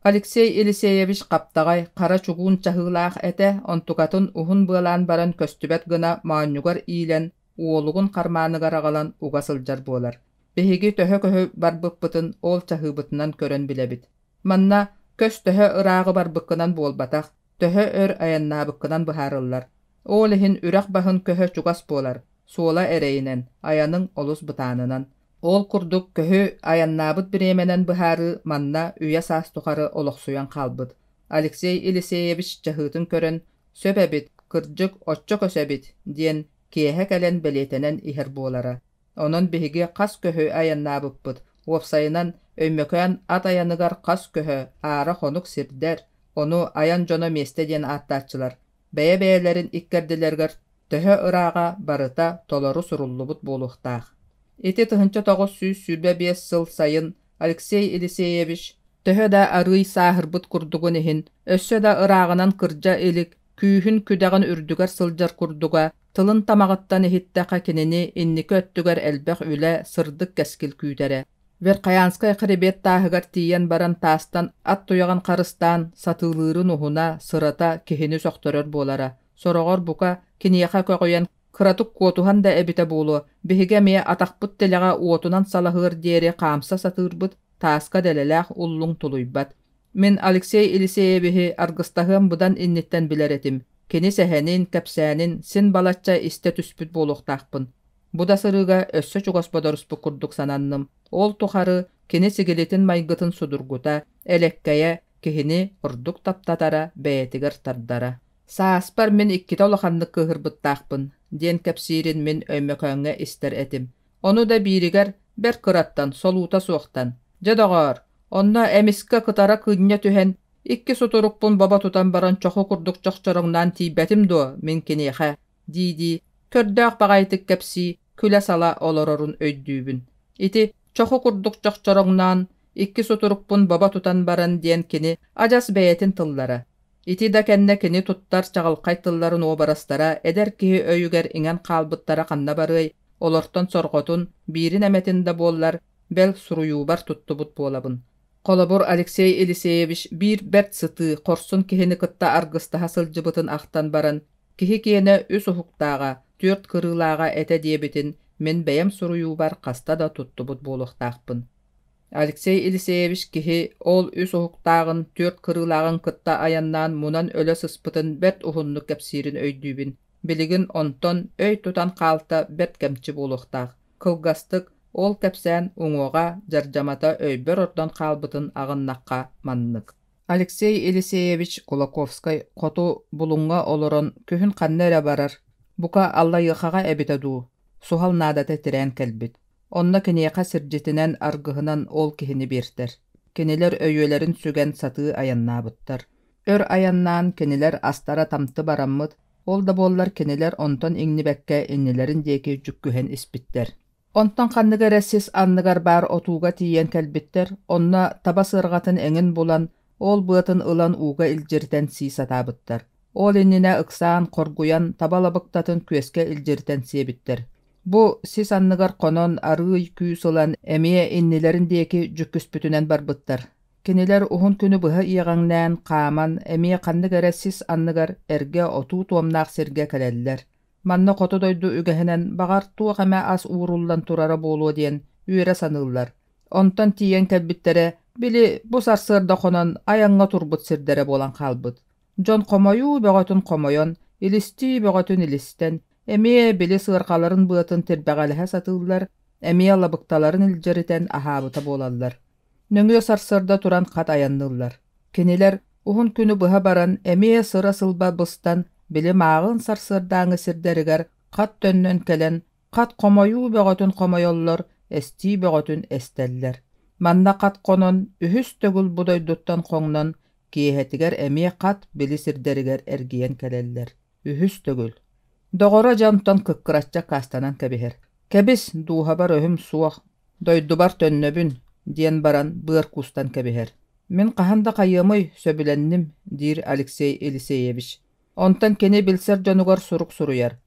Алексей Елисеевич хаптаҕай, хара чугуун чаһыылаах этэ, онтукатын уһун быалаан баран көстүбэт гына моонньугар иилэн, уолугун хармааныгар аҕалан уга сылдьар буолар. Биһиги төһө көһү барбыппытын ол чаһыыбытынан көрөн билэбит. Манна көс төһө ырааҕы барбыккынан буолбатах, төһө өр айаннаабыккынан быһаарыллар. Ол иһин үрэх баһын көһө чугас буолар, суола эрэйинэн, айаныҥ олус бытаанынан. Ол курдук көһү айаннаабыт бириэмэнэн быһаарыы манна үйэ-саас тухары олохсуйан хаалбыт. Алексей Елисеевич чаһыытын көрөн, «Сөп эбит, кырдьык, оччо көс эбит» диэн киэһэ кэлэн бэлиэтэнэн иһэр буолара. Онон биһиги хас көһү айаннаабыппыт, уопсайынан, Өймөкөөн ат айаныгар хас көһө, аара хонук сирдэр, ону айан дьоно миэстэ диэн ааттааччылар, бэйэ-бэйэлэрин иккэрдилэригэр төһө ырааҕа барыта толору суруллубут буолуохтаах. Ити 1925 сыл сайын Алексей Елисеевич төһө да арыый сааһырбыт курдугун иһин, өссө да ырааҕынан кырдьа илик, күүһүн-күдэҕин үрдүгэр сылдьар курдуга, тылын тамаҕыттан иһиттэххэ кинини инники өттүгэр элбэх үлэ, сырдык кэскил күүтэрэ. Верхоянскай хребет тааһыгар тиийэн баран таастан ат туйаҕын харыстаан сатыылыырын уһуна, сырата киһини сөхтөрөр буолара. Сороҕор бука киниэхэ көҕүйэн кыратык куотуһан да эбитэ буолуо, биһиги эмиэ атахпыт тилэҕэ уотунан салаһыар диэри хаамса сатыырбыт, тааска дэлэлээх уллуҥ тулуйбат. Мин Алексей Елисеевиһи аргыстаһыам быдан инниттэн билэр этим. Кини сэһэнин, кэпсээнин син балачча истэ түспүт буолуохтаахпын. Бу да сырыыга өссө чугас бодоруспут курдук сананным. Ол тухары кини сигилитин-майгытын судургута, элэккэйэ, киһини ордук таптатара, бэйэтигэр тардара. Сааспар мин иккитэ улаханнык кыыһырбыттаахпын, диэн кэпсиирин мин Өймөкөөҥҥө истэр этим. Ону да бииригэр бэрт кыраттан, солуута суохтан: «Дьэ, доҕоор, онно эмискэ кытара кыынньа түһэн, икки сутурукпун бобо тутан баран чоху курдук чохчороҥноон тиийбэтим дуо мин киниэхэ?» дии-дии, көрдөөх баҕайытык кэпсии, күлэ-сала олорорун өйдүүбүн. Ити чоху курдук чохчороҥноон, икки сутурукпун бобо тутан баран диэн кини адьас бэйэтин тыллара. Ити да кэннэ кини туттар чаҕылхай тылларын уобарастара эдэр киһи өйүгэр иҥэн хаалбыттара ханна барыай, олортон сорҕотун, биирин эмэтин да буоллар, бэл суруйуубар туттубут буолабын. Холобур, Алексей Елисеевич биир бэрт сытыы, хорсун киһини кытта аргыстаһа сылдьыбытын ахтан баран, киһи киэнэ үс уһуктааҕа, түөрт кырыылааҕа этэ диэбитин мин бэйэм суруйуубар хаста да туттубут буолуохтаахпын. Алексей Елисеевич киһи ол үс уһуктааҕын, түөрт кырыылааҕын кытта айаннаан мунан өлө сыспытын бэрт уһуннук кэпсиирин өйдүүбүн. Билигин онтон өй тутан хаалта бэрт кэмчи буолуохтаах. Кылгастык, ол кэпсээн уҥуоҕа, дьардьамата өйбөр ордон хаалбытын аҕыннахха маннык. Алексей Елисеевич Кулаковскай хоту Булуҥҥа олорон күһүн ханна эрэ барар, бука Аллайыахаҕа эбитэ дуу, суһал наадата тирээн кэлбит. Онно киниэхэ сирдьитинэн, аргыһынан ол киһини биэртэр. Кинилэр өйүөлэрин сүгэн сатыы айаннаабыттар. Өр айаннаан кинилэр астара тамты бараммыт, ол да буоллар кинилэр онтон иҥнибэккэ иннилэрин диэки дьүккүһэн испиттэр. Онтон ханнык эрэ сис анныгар баар отууга тиийэн кэлбиттэр, онно таба сыарҕатын эҥин булан, ол быатын ылан ууга илдьиритэн сии сатаабыттар. Ол иннинэ ыксаан, хоргуйан, таба лабыктатын күөскэ илдьиритэн сиэбиттэр. Бу сис анныгар хонон, арыый күүс ылан, эмиэ иннилэрин диэки дьүккүспүтүнэн барбыттар. Кинилэр уһун күнү быһа иэҕэҥнээн, хааман, эмиэ ханнык эрэ сис анныгар эргэ отуу туомнаах сиргэ кэлэллэр. Манна хоту дойду үгэһинэн, баҕар, туох эмэ ас ууруллан турара буолуо диэн үөрэ саныыллар. Онтон тиийэн кэлбиттэрэ, били, бу сарсыарда хонон айаҥҥа турбут сирдэрэ буолан хаалбыт. Дьон хомойуу бөҕөтүн хомойон, илистии бөҕөтүн илистэн, эмиэ били сыарҕаларын быатын тирбэҕэлэһэ сатыыллар, эмиэ лабыкталарын илдьиритэн аһаабыта буолаллар. Нөҥүө сарсыарда туран хат айанныыллар. Кинилэр уһун күнү быһа баран эмиэ сыра-сылба быстан, били мааҕын сарсыардааҥы сирдэригэр хат төннөн кэлэн, хат хомойуу бөҕөтүн хомойоллор, эстии бөҕөтүн эстэллэр. Манна хат хонон, үһүс төгүл бу дойдуттан хоҥнон, киэһэтигэр эмиэ хат били сирдэригэр эргийэн кэлэллэр. Үһүс төгүл. Доҕоро дьэ онтон кыккыраччы аккаастанан кэбиһэр. Кэбис, дууһабар өһүм суох, дойдубар төннөбүн, диэн баран быар куустан кэбиһэр. Мин хаһан да хайыамый, сөбүлэнним, диир Алексей Елисеевич. Онтон кини билсэр дьонугар сурук суруйар.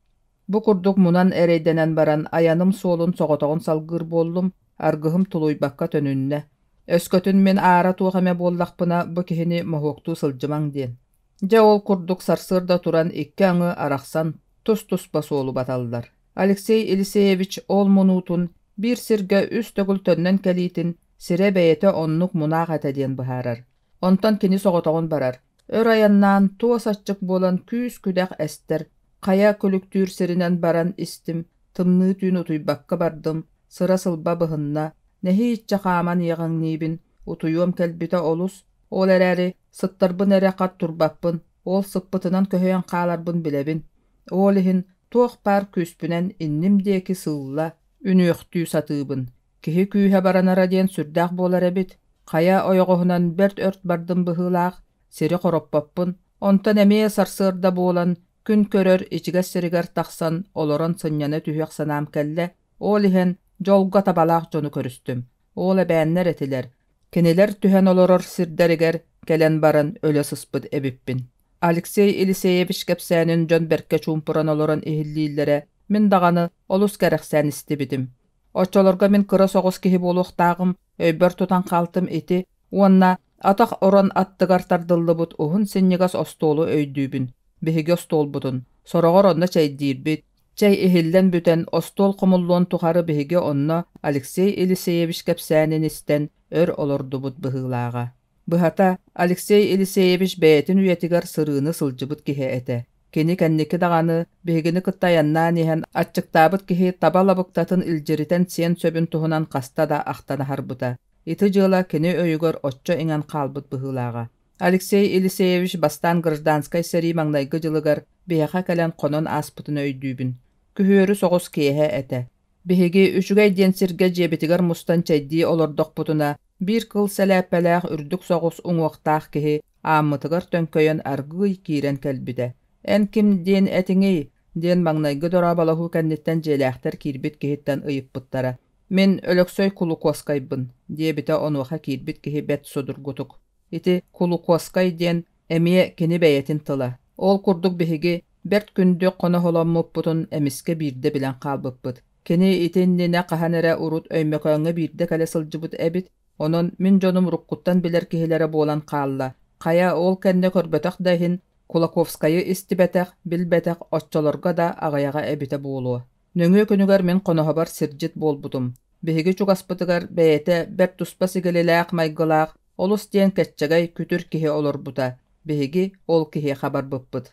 Бу курдук мунан эрэйдэнэн баран айаным суолун соҕотоҕун салгыыр буоллум, аргыһым тулуйбакка төнүннэ. Өскөтүн мин аара туох эмэ буоллахпына бу киһини моһуоктуу сылдьымаҥ диэн. Дьэ ол курдук сарсыарда туран икки аҥы арахсан тус-туспа суолу баталлар. Алексей Елисеевич ол мунуутун биир сиргэ үс төгүл төннөн кэлиитин сирэ бэйэтэ оннук мунаах этэ диэн быһаарар. Онтон кини соҕотоҕун барар. Өр айаннаан туос аччык буолан күүс-күдэх эстэр, хайа күлүктүүр сиринэн баран истим, тымныы түүн утуйбакка бардым, сыра-сылба быһынна, нэһииччэ хааман иэҕэҥниибин, утуйуом кэлбитэ олус, ол эрээри сыттарбын эрэ хат турбаппын, ол сыппытынан көһүйэн хааларбын билэбин. Ол иһин туох баар күүспүнэн инним диэки сыылла, үнүөхтүү сатыыбын. Киһи күүһэ баранара диэн сүрдээх буолар эбит. Хайа ойоҕоһунан бэрт өрт бардым быһыылаах, сири хороппоппун. Онтон эмиэ сарсыарда буолан, күн көрөр ичигэс сиригэр тахсан олорон сынньана түһүөх санаам кэллэ. Ол иһэн дьолго табалаах дьону көрүстүм. Ол эбээннэр этилэр. Кинилэр түһэн олорор сирдэригэр кэлэн баран өлө сыспыт эбиппин. Алексей Елисеевич кэпсээнин дьон бэркэ чуумпуран олорон иһиллииллэрэ мин даҕаны олус кэрэхсээн истибитим. Оччолорго мин кыра соҕус киһи буолуохтааҕым, өйбөр тутан хаалтым ити уонна атах орон аттыгар тардыллыбыт уһун синньигэс остуолу өйдүүбүн. Биһиги остуолбутун. Сороҕор онно чэйдиирбит. Чэй иһиллэн бүтэн, остуол хомуллуон тухары биһиги онно Алексей Елисеевич кэпсээнин истэн өр олордубут быһыылааҕа. Быһата, Алексей Елисеевич бэйэтин үйэтигэр сырыыны сылдьыбыт киһи этэ. Кини кэнники даҕаны биһигини кытта айаннаан иһэн аччыктаабыт киһи таба лабыктатын илдьиритэн сиэн сөбүн туһунан хаста да ахтан аһарбыта. Ити дьыала кини өйүгэр оччо иҥэн хаалбыт быһыылааҕа. Алексей Елисеевич бастаан гражданскай сэрии маҥнайгы дьылыгар биһиэхэ кэлэн хонон ааспытын өйдүүбүн. Күһүөрү соҕус киэһэ этэ. Биһиги үчүгэй диэн сиргэ дьиэбитигэр мустан чэйдии олордохпутуна, биир кыл сэлээппэлээх үрдүк соҕус уҥуохтаах киһи ааммытыгар төҥкөйөн аргыый киирэн кэлбитэ. «Эн ким диэн этиҥий?» диэн маҥнайгы дорооболоһуу кэнниттэн дьиэлээхтэр киирбит киһиттэн ыйыппыттара. «Мин Өлөксөй Кулукуоскайбын», диэбитэ онуоха киирбит киһи бэрт судургутук. Ити Кулукуоскай диэн эмиэ кини бэйэтин тыла. Ол курдук биһиги бэрт күндү хоноһоломмуппутун эмискэ биирдэ билэн хаалбыппыт. Кини ити иннинэ хаһан эрэ урут Өймөкөөҥҥө биирдэ кэлэ сылдьыбыт эбит, онон мин дьонум уруккуттан билэр киһилэрэ буолан хаалла. Хайа, ол кэннэ көрбөтөх да иһин, Кулаковскайы истибэтэх, билбэтэх оччолорго да аҕыйаҕа эбитэ буолуо. Нөҥүө күнүгэр мин хоноһобор сирдьит буолбутум. Биһиги чугаспытыгар бэйэтэ бэрт туспа сигилилээх майгылаах, олус диэн кэччэгэй, күтүр киһи олорбута. Биһиги ол киһиэхэ барбыппыт.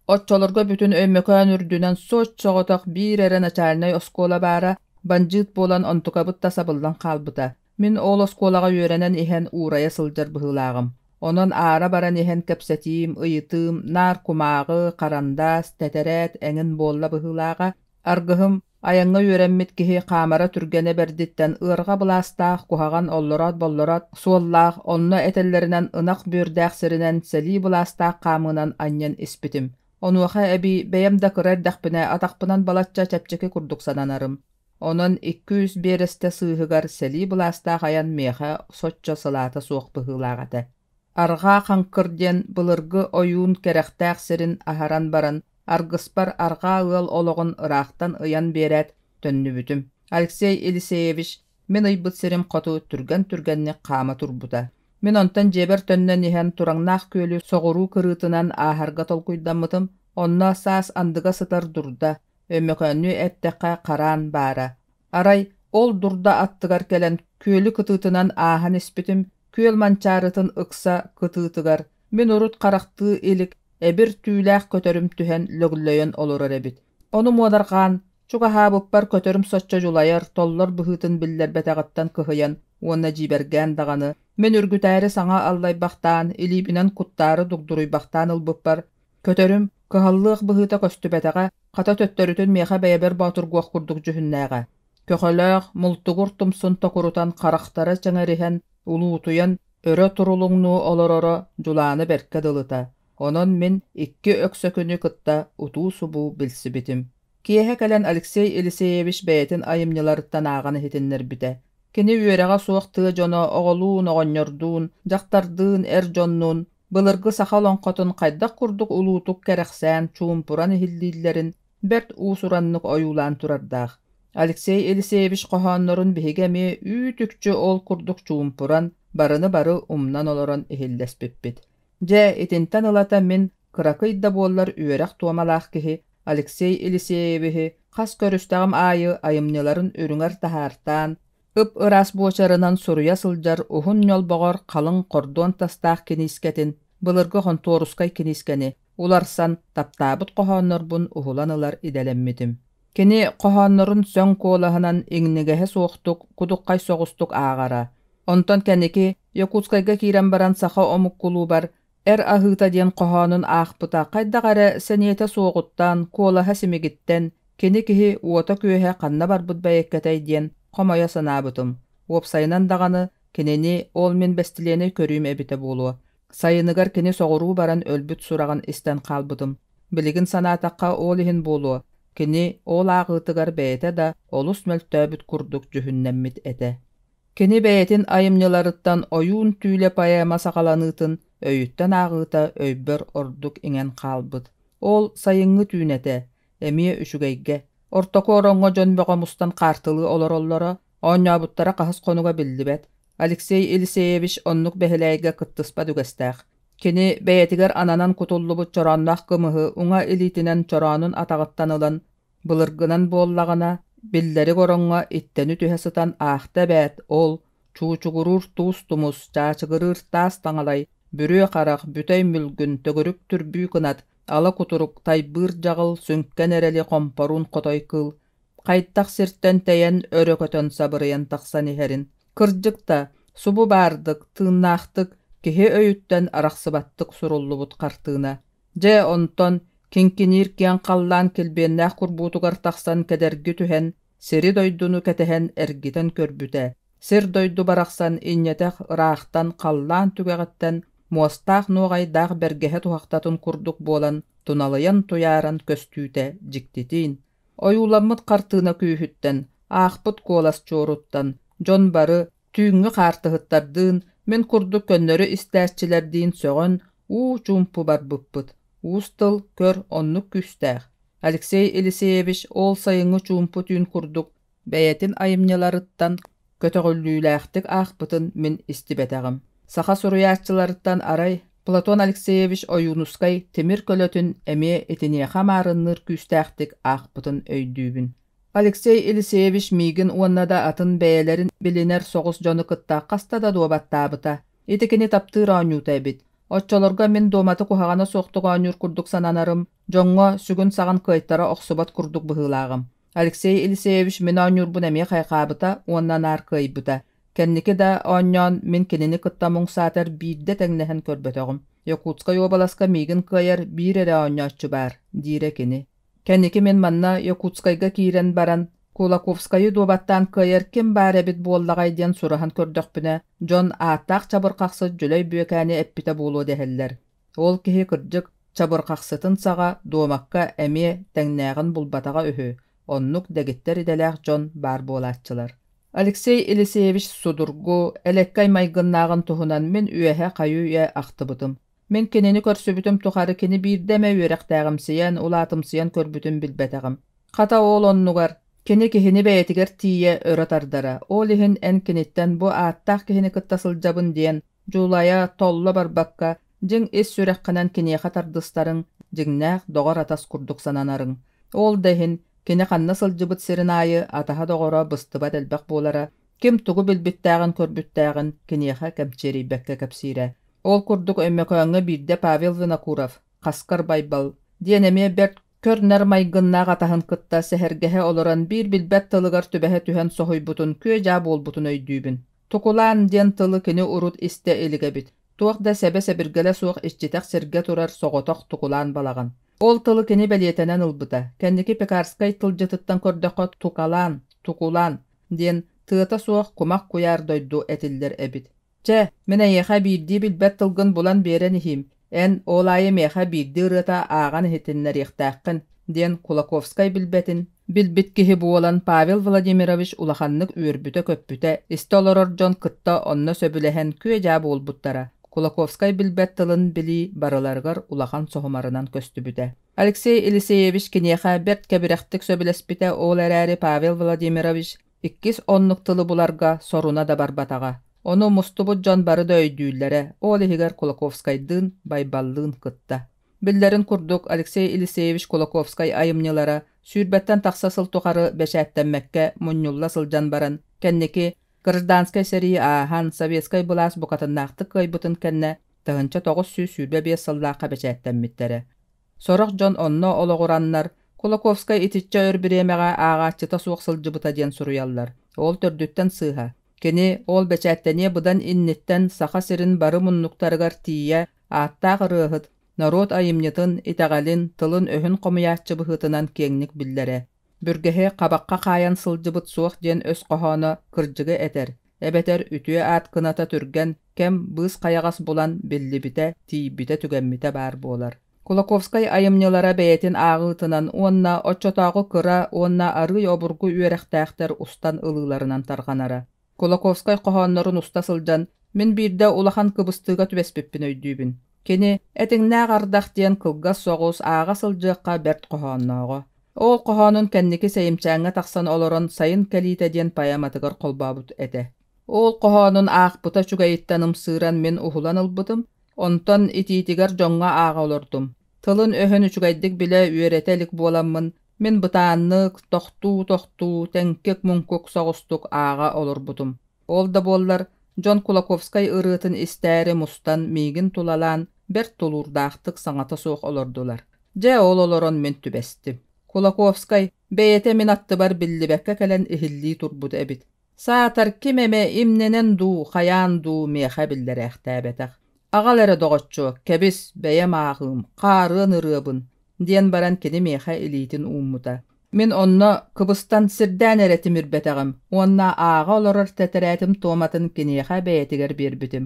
Оччолорго бүтүн Өймөкөөн үрдүнэн соччоҕотох биир эрэ начальнай оскуола баара, бандьыыт буолан онтукабыт да сабыллан хаалбыта. Мин ол оскуолаҕа үөрэнэн иһэн уурайа сылдьар быһыылааҕым. Онон аара баран иһэн кэпсэтиим, ыйытыым наар кумааҕы, харандаас, тэтэрээт эҥин буолла быһыылааҕа. Аргыһым Айаҥҥа үөрэммит киһи хаамара түргэнэ бэрдиттэн ыарҕа былаастаах куһаҕан оллороот-боллороот суоллаах, онно этэллэринэн ынах бүөрдээх сиринэн сэлии былаастаах хаамыынан анньан испитим. Онуоха эбии бэйэм да кыра эрдэхпинэ атахпынан балачча чэпчэки курдук сананарым. Онон 200 биэрэстэ сыыһыгар сэлии былаастаах айан миэхэ соччо сылаата суох быһыылаах этэ. Арҕаа Хаҥкыр диэн былыргы ойуун кэрэхтээх сирин аһаран баран, аргыспар арҕаа ыал олоҕун ыраахтан ыйан биэрээт, төннүбүтүм. Алексей Елисеевич мин ыйбыт сирим хоту түргэн-түргэнник хаама турбута. Мин онтон дьиэбэр төннөн иһэн Тураҥнаах күөлү соҕуруу кырыытынан ааһарга толкуйдаммытым, онно саас андыга сытар дурда, Өймөкөөннүү эттэххэ хараан баара. Арай ол дурда аттыгар кэлэн күөлү кытыытынан ааһан испитим, күөл манчаарытын ыкса кытыытыгар мин урут харахтыы илик эбир түүлээх көтөрүм түһэн лөглөйөн олорор эбит. Ону муодарҕаан, чугаһаабыппар көтөрүм соччо дьулайар, толлор быһыытын биллэрбэтэҕиттэн кыһыйан уонна дьиибэргээн даҕаны, мин үргүтээри саҥа аллайбахтаан, илиибинэн куттаары дугдуруйбахтаан ылбыппар, Көтөрүм, кыһаллыах быһыыта көстүбэтэҕэ, хата төттөрүтүн миэхэ бэйэбэр боотургуох курдук дьүһүннээҕэ. Көхөлөөх, мултугур тумсун токурутан харахтара чэҥэриһэн, улуутуйан, өрө турулуҥнуу олороро дьулааны бэркэ дылыта. Онон мин икки өксөкүнү кытта утуу-субуу билсибитим. Киэһэ кэлэн Алексей Елисеевич бэйэтин айымньыларыттан ааҕан иһитиннэрбитэ. Кини үөрэҕэ суох тыа дьоно оҕолуун, оҕонньордуун, дьахтардыын, эр дьоннуун былыргы саха олоҥхотун хайдах курдук улуутук кэрэхсээн чуумпуран иһиллииллэрин бэрт уус-ураннык ойуулаан турардаах. Алексей Елисеевич хоһооннорун биһиги эмиэ үүт-үкчү ол курдук чуумпуран, барыны-бары умнан олорон иһиллэспиппит. Дьэ, итинтэн ылата мин, кыракый да буоллар үөрэх туомалаах киһи, Алексей Елисеевиһи хас көрүстэҕим аайы айымньыларын үрүҥэр таһаартаан, ып-ыраас буочарынан суруйа сылдьар уһун ньолбоҕор халыҥ хордуон тастаах киниискэтин, былыргы хонтуорускай киниискэни, уларсан, таптаабыт хоһооннорбун уһулан ылар идэлэммитим. Кини хоһооннорун сөҥ куолаһынан иҥнигэһэ суохтук, кудуххай соҕустук ааҕара. Онтон кэнники Якутскайга киирэн баран саха омук кулуубар «Эр аһыыта» диэн хоһоонун аахпыта хайдах эрэ сэниэтэ суоҕуттан, куолаһа симигиттэн, кини киһи уота-күөһэ ханна барбыт бэйэккэтэй диэн хомойо санаабытым. Уопсайынан даҕаны, кинини ол мин бэстилиэнэй көрүүм эбитэ буолуо. Сайыныгар кини соҕуруу баран өлбүт сураҕын истэн хаалбытым. Билигин санаатахха ол иһин буолуо, кини ол ааҕыытыгар бэйэтэ да олус мөлтөөбүт курдук дьүһүннэммит этэ. Кини бэйэтин айымньыларыттан Ойуун түүлэ поэма саҕаланыытын өйүттэн ааҕыыта өйбөр ордук иҥэн хаалбыт. Ол сайыҥҥы түүн этэ, эмиэ үчүгэйгэ. Ортоку ороҥҥо дьон бөҕө мустан хаартылыы олороллоро, оонньообуттара хаһыс хонуга биллибэт. Алексей Елисеевич оннук бэһилээйгэ кыттыспат үгэстээх. Кини бэйэтигэр ананан кутуллубут чороонноох кымыһы уҥа илиитинэн чороонун атаҕыттан ылан, былыргынан буоллаҕына, биллэрик ороҥҥо иттэни түһэ сытан аахта эбээт ол чуучугуруур туус тумус, чаачыгырыыр таас таҥалай, бүрүө харах, бүтэй мүлгүн, төгүрүк түрбүү кынат, ала кутурук, тайбыыр дьаҕыл, сүҥкэн эрэли хомпоруун хотой кыыл, хайдах сиртэн тэйэн өрө көтөн сабырыйан тахсан иһэрин, кырдьык да, субу баардык, тыыннаахтык, киһи өйүттэн арахсыбаттык суруллубут хартыына. Дьэ, онтон киҥкиниир киэҥ халлаан килбиэннээх курбуутугар тахсан кэдэрги түһэн, сири-дойдуну кэтэһэн эргитэн көрбүтэ, сир-дойду барахсан инньэтэх ыраахтан халлаан түгэҕиттэн муостаах нуоҕайдаах бэргэһэ туһахтатын курдук буолан туналыйан туйааран көстүүтэ дьиктитиин, ойууламмыт хартыына күүһүттэн, аахпыт куолас чуоруттан дьон бары түүҥҥү хаартыһыттардыын, мин курдук көннөрү истээччилэрдиин сөҕөн, уу чуумпу барбыппыт. Уус тыл, көр, оннук күүстээх. Алексей Елисеевич ол сайыҥҥы чуумпу түүн курдук бэйэтин айымньыларыттан көтөҕүллүүлээхтик аахпытын мин истибэтэҕим. Саха суруйааччыларыттан арай Платон Алексеевич Ойуунускай тимир көлөтүн эмиэ итиниэхэ маарынныыр күүстээхтик аахпытын өйдүүбүн. Алексей Елисеевич миигин уонна да атын бэйэлэрин билинэр соҕус дьону кытта хаста да дуобаттаабыта. Ити кини таптыыр оонньуута эбит. Оччолорго мин дуоматы куһаҕана суохтук оонньуур курдук сананарым, дьоҥҥо сүгүн-саҕын кыайтара охсубат курдук быһыылааҕым. Алексей Елисеевич мин оонньуурбун эмиэ хайҕаабыта уонна наар кыайбыта. Кэнники да оонньоон мин кинини кытта муҥ саатар биирдэ тэҥнэһэн көрбөтөҕүм. Якутскай уобаласка миигин кыайар биир эрэ оонньооччу баар, диирэ кини. Кэнники мин манна Якутскайга киирэн баран, Кулаковскайы дуобаттаан кыайар ким баар эбит буоллаҕай диэн сураһан көрдөхпүнэ, дьон ааттаах чабырҕахсыт Дьүлэй Бүөкээни эппитэ буолуо дэһэллэр. Ол киһи кырдьык чабырҕахсытын саҕа дуомакка эмиэ тэҥнээҕин булбатаҕа үһү, оннук дэгиттэр идэлээх дьон баар буолааччылар. Алексей Елисеевич судургу, элэккэй майгыннааҕын туһунан мин үөһэ хайыы-үйэ ахтыбытым. Мин кинини көрсүбүтүм тухары кини биирдэ эмэ үөрэхтээҕимсийэн, улаатымсыйан көрбүтүн билбэтэҕим. Хата ол оннугар кини киһини бэйэтигэр тиийэ өрө тардара, ол иһин эн киниттэн бу ааттаах киһини кытта сылдьабын диэн дьулайа, толло барбакка, дьиҥ ис сүрэххинэн киниэхэ тардыстарыҥ, дьиҥнээх доҕор-атас курдук сананарыҥ. Ол да иһин кини ханна сылдьыбыт сирин аайы атаһа-доҕоро быстыбат элбэх буолара, ким тугу билбиттээҕин-көрбүттээҕин киниэхэ кэмчиэрийбэккэ кэпсиирэ. Ол курдук Өймөкөөҥҥө биирдэ Павел Винокуров «Хаскар Байбал» диэн эмиэ бэрт көр-нар майгыннаах атаһын кытта сэһэргэһэ олорон биир билбэт тылыгар түбэһэ түһэн соһуйбутун күө-дьаа буолбутун өйдүүбүн. Тукулаан диэн тылы кини урут истэ илик эбит. Туох да сэбэ-сэбиргэлэ суох иччитэх сиргэ турар соҕотох тукулаан балаҕан. Ол тылы кини бэлиэтэнэн ылбыта. Кэнники Пекарскай тылдьытыттан көрдөххө тукалаан, тукулаан диэн тыата суох кумах куйаар дойду этиллэр эбит. Чэ, мин эйиэхэ биирдии билбэт тылгын булан биэрэн иһиим, эн ол аайы миэхэ биирдии ырыата ааҕан иһитиннэриэхтээххин, диэн Кулаковскай билбэтин билбит киһи буолан Павел Владимирович улаханнык үөрбүтэ-көппүтэ, истэ олорор дьон кытта онно сөбүлэһэн күө-дьаа буолбуттара. Кулаковскай билбэт тылын билии барыларыгар улахан соһумарынан көстүбүтэ. Алексей Елисеевич киниэхэ бэрт кэбирэхтик сөбүлэспитэ, ол эрээри Павел Владимирович Иккис оннук тылы буларга соруна да барбатаҕа. Ону мустубут дьон бары да өйдүүллэрэ, ол иһигэр Кулаковскайдыын, Байбаллыын кытта. Биллэрин курдук, Алексей Елисеевич Кулаковскай айымньылара сүүрбэттэн тахса сыл тухары бэчээттэммэккэ мунньулла сылдьан баран, кэнники гражданскай сэрии ааһан, советскай былаас букатыннаахтык кыайбытын кэннэ 1925 сыллаахха бэчээттэммиттэрэ. Сорох дьон онно олоҕураннар, Кулаковскай итиччэ өр бириэмэҕэ ааҕааччыта суох сылдьыбыта диэн суруйаллар. Ол төрдүттэн сыыһа. Кини ол бэчээттэниэ быдан инниттэн Саха сирин бары муннуктарыгар тиийэ ааттаах ырыаһыт, норуот айымньытын, итэҕэлин, тылын-өһүн хомуйааччы быһыытынан киэҥник биллэрэ. Бүргэһи хабахха хаайан сылдьыбыт суох диэн өс хоһооно кырдьыгы этэр, эбэтэр үтүө аат кыната түргэн кэм быыс-хайаҕас булан биллибитэ, тиийбитэ-түгэммитэ баар буолар. Кулаковскай айымньылара бэйэтин ааҕыытынан уонна оччотооҕу кыра уонна арыый обургу үөрэхтээхтэр устан ылыыларынан тарҕанара. Кулаковскай хоһооннорун уста сылдьан, мин биирдэ улахан кыбыстыыга түбэспиппин өйдүүбүн. Кини «Этиҥнээх ардах» диэн кылгас соҕус ааҕа сылдьыахха бэрт хоһооннооҕо. Ол хоһоонун кэнники Сэйимчээҥҥэ тахсан олорон «Сайын кэлиитэ» диэн поэматыгар холбообут этэ. Ол хоһоонун аахпыта үчүгэйиттэн ымсыыран мин уһулан ылбытым, онтон итиитигэр дьоҥҥо ааҕа олордум. Тылын-өһүн үчүгэйдик билэ үөрэтэ илик буоламмын, мин бытааннык, тохтуу-тохтуу, тэҥкик-муҥкук соҕустук ааҕа олорбутум. Ол да буоллар, дьон Кулаковскай ырыатын истээри мустан миигин тулалаан бэрт тулуурдаахтык саҥата суох олордулар. Дьэ, ол олорон мин түбэстим. Кулаковскай бэйэтэ мин аттыбар биллибэккэ кэлэн иһиллии турбут эбит. Саатар ким эмэ имнэнэн дуу, хайаан дуу миэхэ биллэрээхтээбэтэх. Аҕал эрэ доҕоччуок, кэбис, бэйэм ааҕыым, хаарыан ырыабын, диэн баран кини миэхэ илиитин ууммута. Мин онно кыбыстан сирдээн эрэ тимирбэтэҕим уонна ааҕа олорор тэтэрээтим туоматын киниэхэ бэйэтигэр биэрбитим.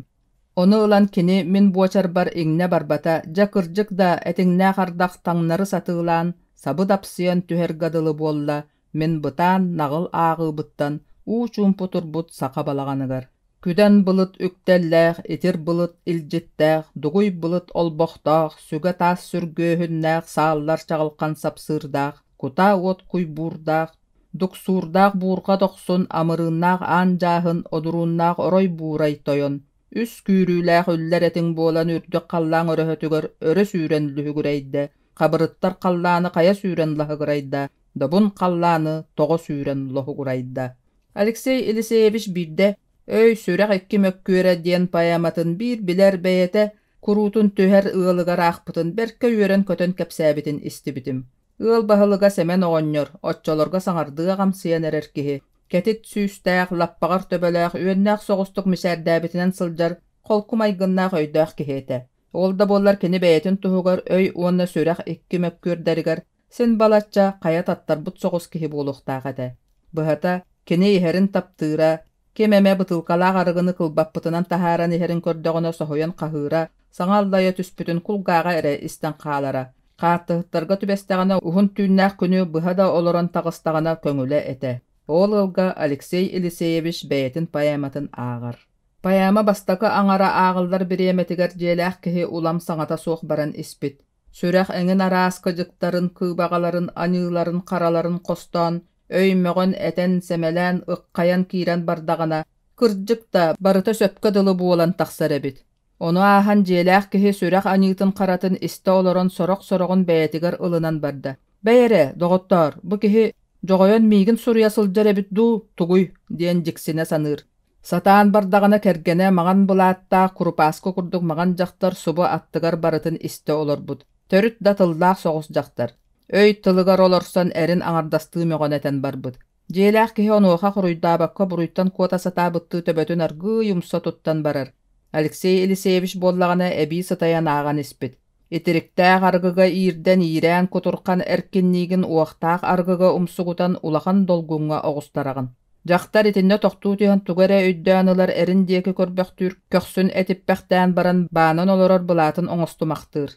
Ону ылан кини мин буочарбар иҥнэ барбата, дьэ кырдьык да этиҥнээх ардах таҥнары сатыылаан, сабы дапсыйан түһэргэ дылы буолла, мин бытаан наҕыл ааҕыыбыттан уу чуумпу турбут саха балаҕаныгар Күдэн былыт үктэллээх, итир былыт илдьиттээх, дугуй былыт олбохтоох, сүгэ таас сүргүөһүннээх, сааллар чаҕылхан сапсыырдаах, кутаа уот куйбуурдаах, дуксуурдаах буурҕа дохсун, амырыыннаах аан дьааһын, одурууннаах орой буурай тойон, үс күүрүүлээх үллэр этиҥ буолан үрдүк халлаан өрөһөтүгэр өрө сүүрэн лүһүгүрэйдэ, хабырыттар халлааны хайа сүүрэн лаһыгырайда, добун халлааны тоҕо сүүрэн лоһугурайда. Алексей Елисеевич биирдэ «Өй, сүрэх икки мөккүөрэ» диэн поэматын биир билэр бэйэтэ куруутун түһэр ыалыгар аахпытын бэркэ үөрэн-көтөн кэпсээбитин истибитим. Ыал баһылыга Сэмэн оҕонньор, оччолорго саҥардыы аҕамсыйан эрэр киһи, кэтит сүүстээх, лаппаҕар төбөлөөх, үөннээх соҕустук мичээрдээбитинэн сылдьар холку майгыннаах өйдөөх киһи этэ. Ол да буоллар кини бэйэтин туһугар өй уонна сүрэх икки мөккүөрдэригэр син балачча хайа таттарбыт соҕус киһи буолуохтаах этэ. Быһата, кини иһэрин таптыыра, ким эмэ бытыылкалаах арыгыны кылбаппытынан таһааран иһэрин көрдөҕүнэ соһуйан хаһыыра, саҥа аллайа түспүтүн кулгааҕа эрэ истэн хаалара. Хааттыһыттарга түбэстэҕинэ уһун түүннээх күнү быһа да олорон таҕыстаҕына көҥүлэ этэ. Ол ыалга Алексей Елисеевич бэйэтин поэматын ааҕар. Поэма бастакы аҥара ааҕыллар бириэмэтигэр дьиэлээх киһи улам саҥата суох баран испит. Сүрэх эҥин араас кыдьыктарын, кыыбаҕаларын, аньыыларын-хараларын хостоон, өй мөҕөн, этэн, сэмэлээн, ыххайан киирэн бардаҕына, кырдьык да, барыта сөпкө дылы буолан тахсар эбит. Ону ааһан дьиэлээх киһи сүрэх аньыытын-харатын истэ олорон сорох-сороҕун бэйэтигэр ылынан барда. «Бэй эрэ, доҕоттоор, бу киһи дьоҕойон миигин суруйа сылдьар эбит дуу, тугуй?» диэн дьиксинэ саныыр. Сатаан бардаҕына кэргэнэ маҥан былааттаах курупааскы курдук маҥан дьахтар субу аттыгар барытын истэ олорбут. Төрүт да тыллаах соҕус дьахтар. Өй тылыгар олорсон эрин аҥардастыы мөҕөн этэн барбыт. Дьиэлээх киһи онуоха хоруйдаабакка буруйтан куота сатаабыттыы төбөтүн аргыый умса туттан барар. Алексей Елисеевич буоллаҕына эбии сытайан ааҕан испит. Итириктээх арыгыга иирдэн иирээн кутурхан эркинниигин уохтаах арыгыга умсугутан улахан долгуҥҥа оҕустараҕын. Дьахтар итиннэ тохтуу түһэн тугу эрэ өйдөөн ылар эрин диэки көрбөхтүүр, көхсүн этиппэхтээн баран баанан олорор былаатын оҥостумахтыыр.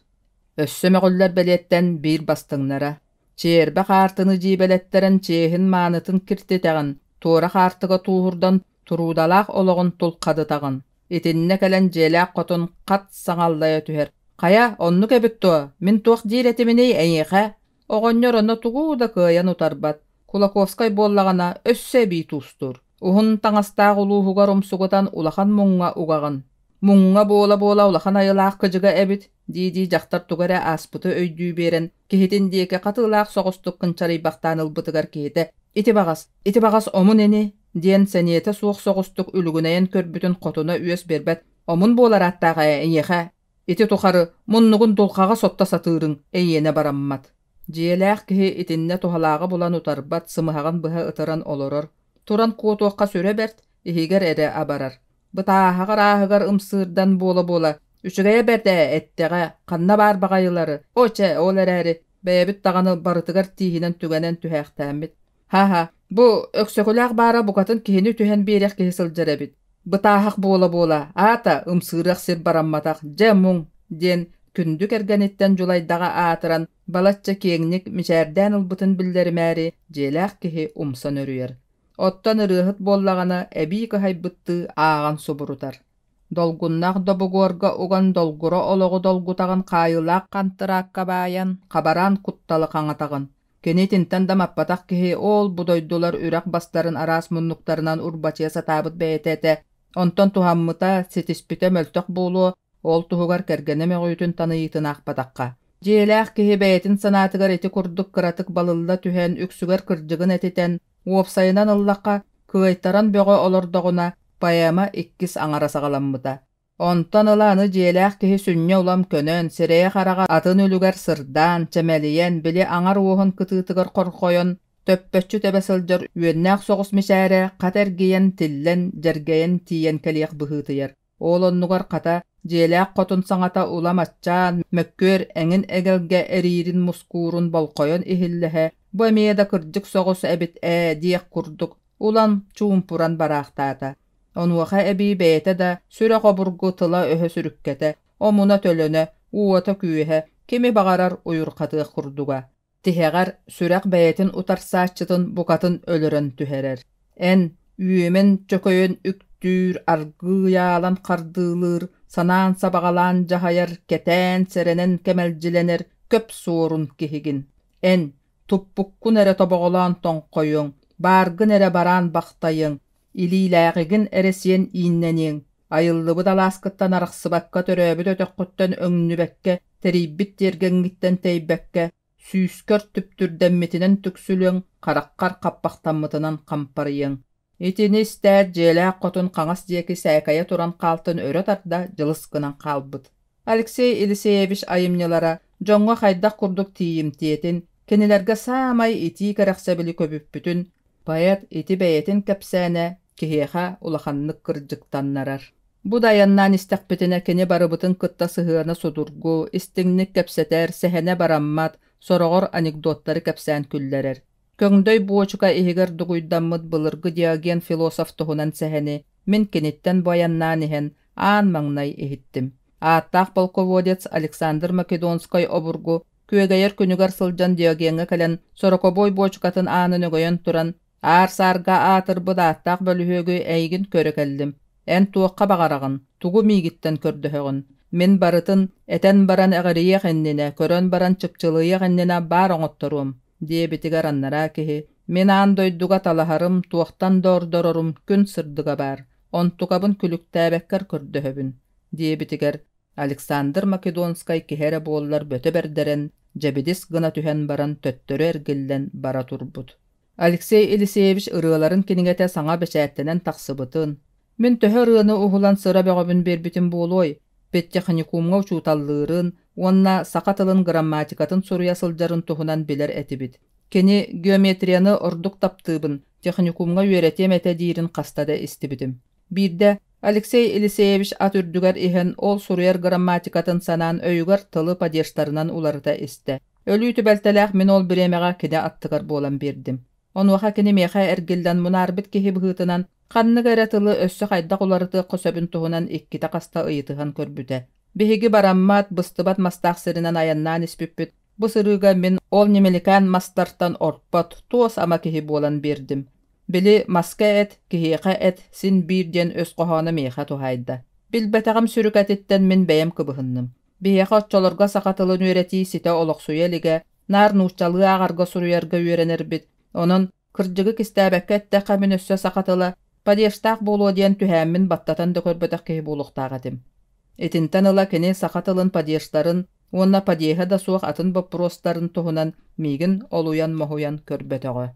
Өссө мөҕүллэр бэлиэттэн биир бастыҥнара. Чиэрбэ хаартыны дьиибэлэттэрэн чиэһин-маанытын киртитэҕин, туора хаартыга тууһурдан туруудалаах олоҕун тулхадытаҕын. Итиннэ кэлэн дьиэлээх хотун хат саҥаллайа түһэр: «Хайа, оннук эбит дуо? Мин туох диир этибиний эйиэхэ?» Оҕонньор онно тугу да кыайан утарбат. Кулаковскай буоллаҕына, өссө эбии туустуур. Уһун таҥастаах улууһугар умсугутан улахан муҥҥа угаҕын. Муҥҥа буола-буола улахан айылаах кыдьыга эбит, дии-дии дьахтар тугу эрэ ааспыты өйдүү биэрэн, киһитин диэки хатыылаах соҕустук кынчарыйбахтаан ылбытыгар киһитэ «Ити баҕас, ити баҕас омун ини» диэн сэниэтэ суох соҕустук үлүгүнэйэн көрбүтүн хотуна үөс биэрбэт «Омун буолар ааттаах ээ эйиэхэ, ити тухары муннугун дулҕаҕа сотто сатыырыҥ эйиэнэ бараммат». Дьиэлээх киһи итиннэ туһалааҕы булан утарбат, сымыһаҕын быһа ытыран олорор. Туран куотуохха сүрэ бэрт, иһигэр эрэ абарар. Бытааһаҕар ааһыгар ымсыырдан буола-буола, үчүгэйэ бэрт ээ, эттэҕэ, ханна баар баҕайылары, оо чэ, ол эрээри, бэйэбит даҕаны барытыгар тииһинэн түгэнэн түһээхтээммит. Ха-ха, бу Өксөкүлээх баара букатын киһини түһэн биэриэх киһи сылдьар эбит. Бытааһах буола-буола, аата, ымсыырыах сир барамматах, дьэ муҥ, диэн күндү кэргэниттэн дьулайдаҕа аатыран, балачча киэҥник мичээрдээн ылбытын биллэримээри, дьиэлээх киһи умса нөрүйэр. Оттон ырыаһыт буоллаҕына эбии кыһайбыттыы ааҕан субурутар. Долгуннаах добугуорга уган долгура олоҕу долгутаҕын хаайыылаах хантыраакка баайан, хабараан кутталы хаҥатаҕын. Кини итинтэн да маппатах киһи ол-бу дойдулар үрэх бастарын араас муннуктарынан урбачыйа сатаабыт бэйэтэ этэ. Онтон туһаммыта, ситиспитэ мөлтөх буолуо, ол туһугар кэргэнэ мөҕүүтүн таныйыытын аахпатахха. Дьиэлээх киһи бэйэтин санаатыгар ити курдук кыратык балылла түһэн, үксүгэр кырдьыгын этитэн, уопсайынан ыллахха, кыайтаран бөҕө олордоҕуна, поэма иккис аҥара саҕаламмыта. Онтон ыла аны дьиэлээх киһи сүнньэ улам көнөн, сирэйэ-хараҕа атын үлүгэр сырдаан, чэмэлийэн, били аҥар уоһун кытыытыгар хорхойон, төппөччү тэбэ сылдьар үөннээх соҕус мичээрэ хат эргийэн, тиллэн, дьэргэйэн тиийэн кэлиэх быһыытыйар. Ол оннугар хата, дьиэлээх хотун саҥата улам аччаан, мөккүөр эҥин эгэлгэ эриирин-мускуурун болхойон иһиллэһэ, бу эмиэ да кырдьык соҕус эбит ээ диэх курдук, улам чуумпуран бараахтаата. Онуоха эбии бэйэтэ да сүрэх обургу тыла-өһө сүрүккэтэ, омуна-төлөнө, уота-күүһэ кими баҕарар уйурҕатыах курдуга. Тиһэҕэр сүрэх бэйэтин утарсааччытын букатын өлөрөн түһэрэр. Эн үөмэн чөкөйөн үктүүр, аргыый аалан хардыылыыр, санаан сабаҕалаан дьаһайар, кэтээн сэрэнэн кэмэлдьилэнэр көп суорун киһигин. Эн туппуккун эрэ тобоҕолоон тоҥхойуоҥ, бааргын эрэ бараан бахтайыаҥ, илиилээҕигин эрэ сиэн ииннэниэҥ, айыллыбыт алааскыттан арахсыбакка төрөөбүт өтөххүттэн өҥнүбэккэ, тэрийбит тиэргэҥҥиттэн тэйбэккэ, сүүскэр түптүрдэммитинэн түксүлүөҥ, хараххар хаппахтаммытынан хампарыйыаҥ. Итини истээт дьиэлээх хотун хаҥас диэки сээкэйэ туран хаалтын өрө тарда дьылыс гынан хаалбыт. Алексей Елисеевич айымньылара дьоҥҥо хайдах курдук тиийимтиэтин, кинилэргэ саамай итии кэрэхсэбили көбүппүтүн поэт ити бэйэтин кэпсээнэ киһиэхэ улаханнык кырдьыктаннарар. Бу да айаннаан истэхпитинэ кини барыбытын кытта сыһыана судургу, истиҥник кэпсэтэр, сэһэнэ бараммат, сороҕор анекдоттары кэпсээн күллэрэр. Көҥдөй буочука иһигэр дугуйдаммыт былыргы Диоген философ туһунан сэһэни мин киниттэн бу айаннаан иһэн аан маҥнай иһиттим. Ааттаах полководец Александр Македонскай обургу күөгэйэр күнүгэр сылдьан Диогеҥҥа кэлэн сорокобуой буочукатын аанын өҥөйөн туран «Аар-саарга аатырбыт ааттаах бөлүһүөгү эйигин көрө кэллим. Эн туохха баҕараҕын, тугу миигиттэн көрдөһөҕүн? Мин барытын этэн баран эҕирийиэх иннинэ, көрөн баран чыпчылыйыах иннинэ баар оҥотторуом» диэбитигэр анараа киһи «Мин аан дойдуга талаһарым, туохтан да ордорорум күн сырдыга баар, онтукабын күлүктээбэккэр көрдөһөбүн» диэбитигэр Александр Македонскай киһи эрэ буоллар бөтө бэрдэрэн, дьэбидис гына түһэн баран төттөрү эргиллэн бара турбут. Алексей Елисеевич ырыаларын кинигэтэ саҥа бэчээттэнэн тахсыбытын, мин төһө ырыаны уһулан сыра бөҕөбүн биэрбитим буолуой, педтехникумҥа учууталлыырын уонна саха тылын грамматикатын суруйа сылдьарын туһунан билэр этибит. Кини геометрияны ордук таптыыбын, техникумҥа үөрэтиэм этэ диирин хаста да истибитим. Биирдэ Алексей Елисеевич ат үрдүгэр иһэн ол суруйар грамматикатын санаан өйүгэр тылы падежтарынан уларыта истэ. Өлүү түбэлтэлээх мин ол бириэмэҕэ кини аттыгар буолан биэрдим. Онуоха кини миэхэ эргиллэн мунаарбыт киһи быһыытынан ханнык эрэ тылы өссө хайдах уларытыахха сөбүн туһунан иккитэ-хаста ыйытыһан көрбүтэ. Биһиги бараммат, быстыбат мастаах сиринэн айаннаан испиппит. Бу сырыыга мин ол ньимиликээн мастартан орпот, туос ама киһи буолан биэрдим. Били маска эт, киһиэхэ эт син биир диэн өс хоһооно миэхэ туһаайда. Билбэтэҕим сүрүкэтиттэн мин бэйэм кыбыһынным. Биһиэхэ оччолорго саха тылын үөрэтии ситэ олохсуйа илигэ, наар нууччалыы ааҕарга-суруйарга үөрэнэрбит. Онон, кырдьыгы кистээбэккэ эттэххэ мин өссө саха тыла падежтаах буолуо диэн түһээммин баттатан да көрбөтөх киһи буолуохтаах этим. Итинтэн ыла кини саха тылын падежтарын уонна падеһа да суох атын боппуруостарын туһунан миигин олуйан-моһуйан көрбөтөҕө.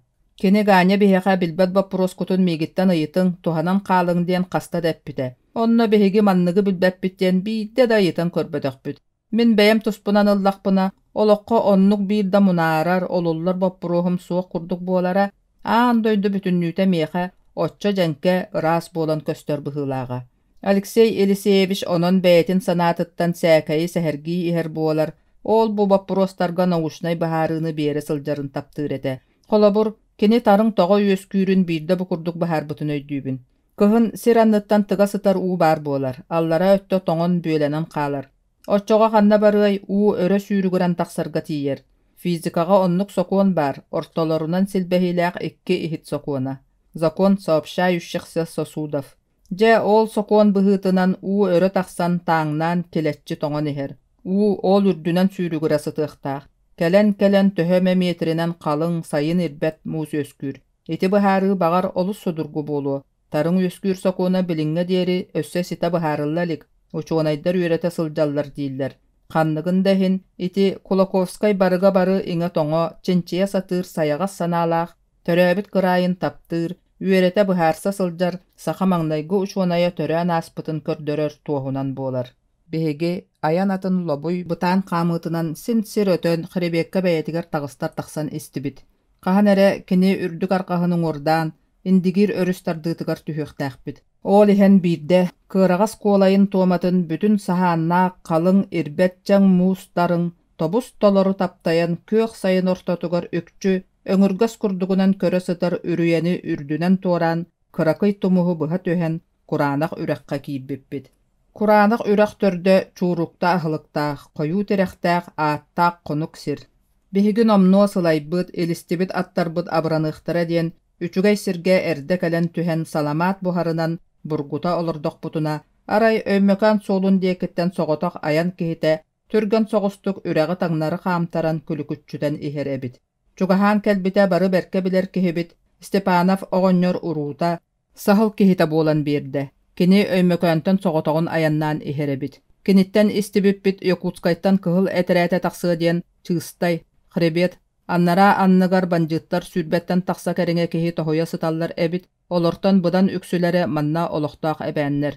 Кини Ганя биһиэхэ билбэт боппуруоскутун миигиттэн ыйытыҥ, туһанан хаалыҥ диэн хаста да эппитэ. Онно биһиги манныгы билбэппит диэн биирдэ да ыйытан көрбөтөхпүт. Мин бэйэм туспунан ыллахпына, олоххо оннук биир да мунаарар, олуллар боппуруоһум суох курдук буолара, аан дойду бүтүннүүтэ миэхэ оччо дьэҥкэ, ыраас буолан көстөр быһыылааҕа. Алексей Елисеевич онон бэйэтин санаатыттан сээкэйи сэһэргии иһэр буолар, ол-бу боппуруостарга научнай быһаарыыны биэрэ сылдьарын таптыыр этэ. Холобур, кини тарыҥ тоҕо үөскүүрүн биирдэ бу курдук быһаарбытын өйдүүбүн. Кыһын сир анныттан тыга сытар уу баар буолар, аллараа өттө тоҥон бүөлэнэн хаалар. Оччоҕо ханна барыай, уу өрө сүүрүгүрэн тахсарга тиийэр. Физикаҕа оннук сокуон баар, ортолорунан силбэһиилээх икки иһит сокуона. Закон сообщающихся сосудов. Дьэ, ол сокуон быһыытынан уу өрө тахсан тааҥнаан килэччи тоҥон иһэр. Уу ол үрдүнэн сүүрүгүрэ сытыахтаах. Кэлэн-кэлэн төһө эмэ миэтиринэн халыҥ, сайын ирбэт муус үөскүүр. Ити быһаарыы баҕар олус судургу буолуо. Тарыҥ үөскүүр сокуона билиҥҥэ диэри өссө ситэ быһаарылла илик, учуонайдар үөрэтэ сылдьаллар дииллэр. Ханныгын да иһин, ити Кулаковскай барыга бары иҥэ-тоҥо, чинчийэ сатыыр сайаҕас санаалаах, төрөөбүт кыраайын таптыыр, үөрэтэ быһаарса сылдьар саха маҥнайгы учуонайа төрөөн ааспытын көрдөрөр туоһунан буолар. Биһиги айан атын лобуй бытаан хаамыытынан син сир өтөн хребеккэ бэйэтигэр таҕыстар тахсан истибит. Хаһан эрэ кини үрдүк арҕаһын уҥуордаан Индигир өрүс тардыытыгар түһүөхтээхпит. Ол иһэн биирдэ кыараҕас куолайын туоматын бүтүн саһааннаах халыҥ ирбэт чаҥ муус тарыҥ тобус толору таптайан күөх сайын ортотугар үкчү өҥүргэс курдугунан көрө сытар үрүйэни үрдүнэн туораан кыракый тумуһу быһа түһэн кураанах үрэххэ киирбиппит. Кураанах үрэх төрдө чуурукта аһылыктаах, хойуу тирэхтээх, ааттаах хонук сир. Биһиги номнуо сылайбыт, илистибит аттарбыт абыраныахтара диэн үчүгэй сиргэ эрдэ кэлэн түһэн саламаат буһарынан бургута олордохпутуна, арай Өймөкөөн суолун диэкиттэн соҕотох айан киһитэ түргэн соҕустук үрэҕи таҥнары хаамтаран күлүкүччүтэн иһэр эбит. Чугаһаан кэлбитэ бары бэркэ билэр киһибит Степанов оҕонньор уруута, саһыл киһитэ буолан биэрдэ. Кини Өймөкөөнтөн соҕотоҕун айаннаан иһэр эбит. Киниттэн истибиппит Якутскайтан кыһыл этэрээтэ тахсыа диэн Чыыстай, Хребет, анараа анныгар бандьыыттар сүүрбэттэн тахса кэриҥэ киһи тоһуйа сыталлар эбит, олортон быдан үксүлэрэ манна олохтоох эбээннэр.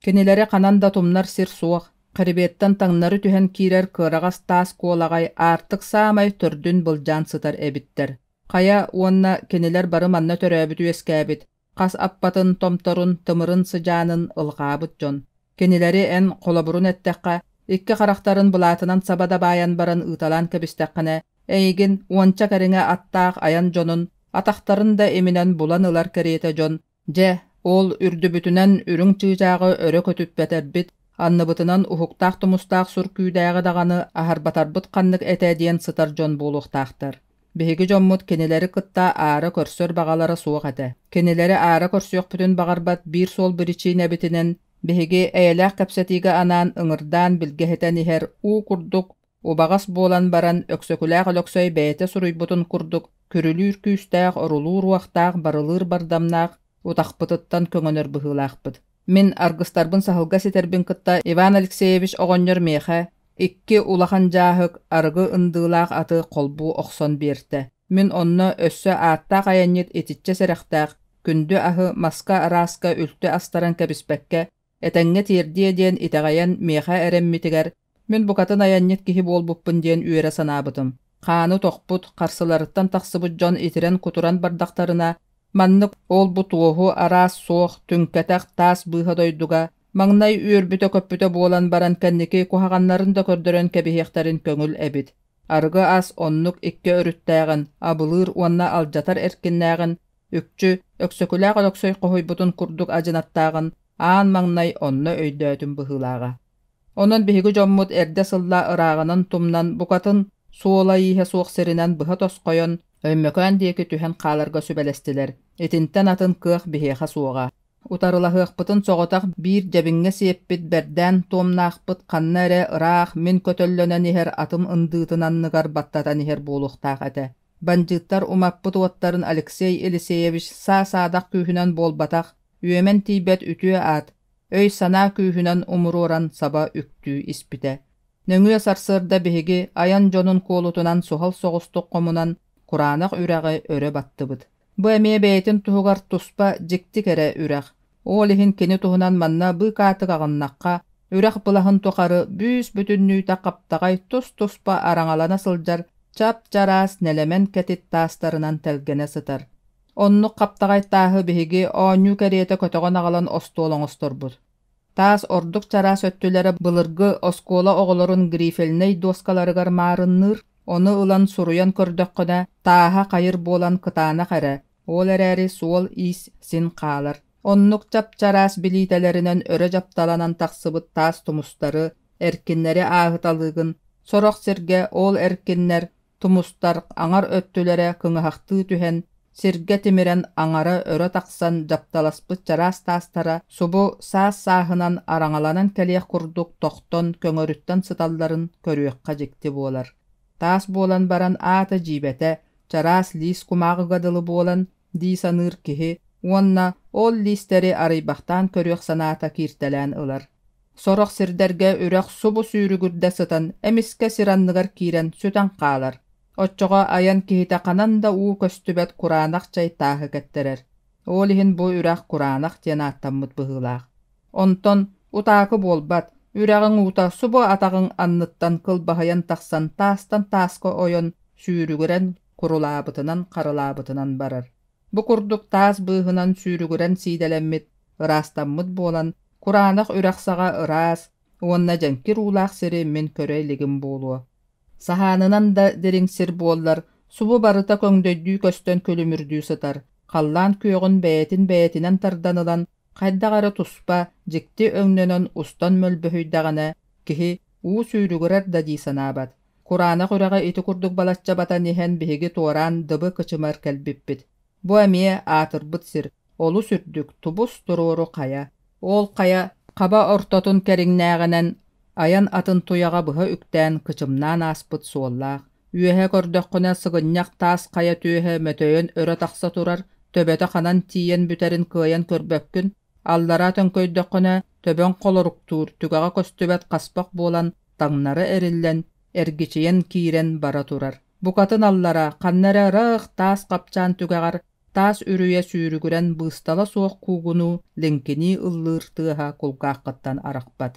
Кинилэри ханан да тумнар сир суох, хребеттэн таҥнары түһэн киирэр кыараҕас таас куолаҕай аартык саамай төрдүн былдьаан сытар эбиттэр. Хайа уонна кинилэр бары манна төрөөбүт-үөскээбит, хас аппатын, томторун, тымырын сыдьаанын ылҕаабыт дьон. Кинилэри эн, холобурун эттэххэ, икки харахтарын былаатынан саба да баайан баран ыыталаан кэбистэххинэ, Эйигин уонча кэриҥэ аттаах айан дьонун атахтарын да иминэн булан ылар кэриэтэ дьон, дьэ, ол үрдүбүтүнэн үрүҥ чыычааҕы өрө көтүппэтэрбит, анныбытынан уһуктаах тумустаах сур күүдээҕи даҕаны аһарбатарбыт ханнык этэ диэн сытар дьон буолуохтаахтар. Биһиги дьоммут кинилэри кытта аара көрсөр баҕалара суох этэ. Кинилэри аара көрсүөхпүтүн баҕарбат биир суол биричиинэбитинэн биһиги эйэлээх кэпсэтиигэ анаан ыҥырдаан билгэһитэн иһэр уу курдук убаҕас буолан баран Өксөкүлээх Өлөксөй бэйэтэ суруйбутун курдук күрүлүүр күүстээх, орулуур уохтаах, барылыыр бардамнаах утахпытыттан көҥөнөр быһыылаахпыт. Мин аргыстарбын саһылга ситэрбин кытта Иван Алексеевич оҕонньор миэхэ икки улахан дьааһык арыгы ындыылаах аты холбуу охсон биэртэ. Мин онно өссө ааттаах айанньыт итиччэ сэрэхтээх, күндү аһы маска арааска үлтү астаран кэбиспэккэ, этэҥҥэ тиэрдиэ диэн итэҕэйэн миэхэ эрэммитигэр, мин букатын айанньыт киһи буолбуппун диэн үөрэ санаабытым. Хааны тохпут, харсыларыттан тахсыбыт дьон итирэн-кутуран бардахтарына, маннык ол-бу туоһу араас суох, түҥкэтэх таас быыһа дойдуга маҥнай үөрбүтэ-көппүтэ буолан баран кэнники куһаҕаннарын да көрдөрөн кэбиһиэхтэрин көҥүл эбит. Арыгы ас оннук икки өрүттээҕин, абылыыр уонна алдьатар эркиннээҕин, үкчү Өксөкүлээх Өлөксөй хоһуйбутун курдук адьынаттааҕын аан маҥнай онно өйдөөтүм быһыылааҕа. Онон биһиги дьоммут эрдэ сылла ырааҕынан тумнан, букатын суола-ииһэ суох сиринэн быһа тосхойон, Өймөкөөн диэки түһэн хааларга сүбэлэстилэр. Итинтэн атын кыах биһиэхэ суоҕа. Утарылаһыахпытын соҕотох биир дьэбиҥҥэ сиэппит бэрдээн туомнаахпыт ханна эрэ ыраах мин көтөллөнөн иһэр атым ындыытын анныгар баттатан иһэр буолуохтаах этэ. Бандьыыттар умаппыт уоттарын Алексей Елисеевич саа-саадах күүһүнэн буолбатах, үөмэн тиийбэт үтүө аат, өй-санаа күүһүнэн умуруоран саба үктүү испитэ. Нөҥүө сарсыарда биһиги айан дьонун куолутунан суһал соҕустук хомунан кураанах үрэҕи өрө баттыбыт. Бу эмиэ бэйэтин туһугар туспа дьикти кэрэ үрэх. Ол иһин кини туһунан манна быыкаатык аҕыннахха, үрэх былаһын тухары бүүс-бүтүннүүтэ хаптаҕай тус-туспа араҥалана сылдьар чап-чараас нэлэмэн кэтит таастарынан тэлгэнэ сытар. Оннук хаптаҕай тааһы биһиги оонньуу кэриэтэ көтөҕөн аҕалан остуол оҥосторбут. Таас ордук чараас өттүлэрэ былыргы оскуола оҕолорун грифельнэй дуоскаларыгар маарынныыр, ону ылан суруйан көрдөххүнэ, тааһа хайыр буолан кытаанах эрэ, ол эрээри суол-иис син хаалар. Оннук чап-чараас билиитэлэринэн өрө дьапталанан тахсыбыт таас тумустары, эркиннэри ааһыталыыгын, сорох сиргэ ол эркиннэр тумустар аҥар өттүлэрэ кыҥаһахтыы түһэн, сиргэ тимирэн аҥара өрө тахсан дьапталаспыт чараас таастара субу саас-сааһынан араҥаланан кэлиэх курдук тохтон көҥөрүттэн сыталларын көрүөххэ дьикти буолар. Таас буолан баран аата дьиибэтэ, чараас лиис кумааҕыга дылы буолан, дии саныыр киһи уонна ол лиистэри арыйбахтаан көрүөх санаата кииртэлээн ылар. Сорох сирдэргэ үрэх субу сүүрүгүрдэ сытан эмискэ сир анныгар киирэн сүтэн хаалар. Оччоҕо айан киһитэ ханан да уу көстүбэт кураанах чай тааһы кэттэрэр. Ол иһин бу үрэх кураанах диэн ааттаммыт быһыылаах. Онтон утаакы буолбат, үрэҕиҥ уута субу атаҕыҥ анныттан кылбаһыйан тахсан таастан тааска ойон сүүрүгүрэн курулаабытынан харылаабытынан барар. Бу курдук таас быыһынан сүүрүгүрэн сиидэлэммит, ыраастаммыт буолан, кураанах үрэх саҕа ыраас уонна дьэҥкир уулаах сири мин көрө илигим буолуо. Саһаанынан да дириҥ сир буоллар, субу барыта көҥдөйдүү көстөн күлүмүрдүү сытар, халлаан күөҕүн бэйэтин бэйэтинэн тардан ылан, хайдах эрэ туспа, дьикти өҥнөнөн устан мөлбөһүйдэҕинэ, киһи уу сүүрүгүрэр да дии санаабат. Кураанах үрэҕи ити курдук балачча батан иһэн биһиги туораан дыбы кычымар кэлбиппит. Бу эмиэ аатырбыт сир, олус үрдүк, тубус туруору хайа. Ол хайа хаба ортотун кэриҥнээҕинэн айан атын туйаҕа быһа үктээн кычымнаан ааспыт суоллаах. Үөһэ көрдөххүнэ сыгынньах таас хайа түөһэ мөтөйөн өрө тахса турар, төбөтө ханан тиийэн бүтэрин кыайан көрбөккүн, аллараа төҥкөйдөххүнэ төбөҥ холоруктуур, түгэҕэ көстүбэт хаспах буолан таҥнары эриллэн, эргичийэн киирэн бара турар. Букатын аллара, ханна эрэ ыраах таас хапчаан түгэҕэр таас үрүйэ сүүрүгүрэн быыстала суох куугунуу, лиҥкинии ыллыыр тыаһа кулгааххыттан арахпат.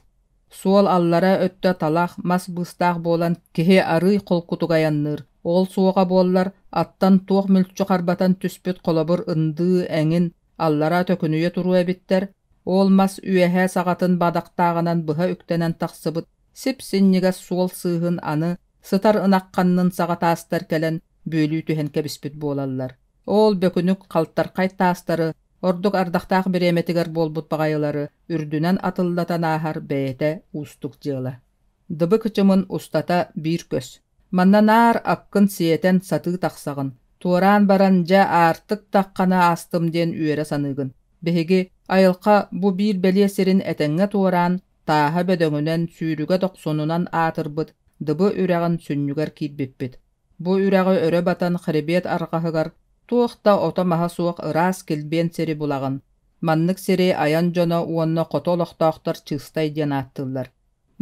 Суол аллара өттө талах, мас быыстаах буолан киһи арыый холкутук айанныыр. Ол суоҕа буоллар, аттан туох мүлчү харбатан түспүт холобур ындыы эҥин аллара төкүнүйэ туруо эбиттэр, ол мас үөһэ саҕатын бадахтааҕынан быһа үктэнэн тахсыбыт сип-синньигэс суол сыыһын аны Сытар ынах ханнын саҕа таастар кэлэн бүөлүү түһэн кэбиспит буолаллар. Ол бөкүнүк халтархай таастары, ордук ардахтаах бириэмэтигэр буолбут баҕайылары үрдүнэн атыллатан ааһар бэйэтэ уустук дьыала. Дыбы кычымын устата биир көс. Манна наар аккын сиэтэн сатыы тахсаҕын, туораан баран дьэ аартык таххана аастым диэн үөрэ саныыгын. Биһиги айылҕа бу биир бэлиэ сирин этэҥҥэ туораан, тааһа бөдөҥүнэн, сүүрүгэ дохсунунан аатырбыт Дыбы үрэҕин сүнньүгэр киирбиппит. Бу үрэҕи өрө батан хребет арҕаһыгар туох да ото-маһа суох ыраас килбиэн сири булаҕын. Маннык сири айан дьоно уонна хоту олохтоохтор чыыстай диэн ааттыыллар.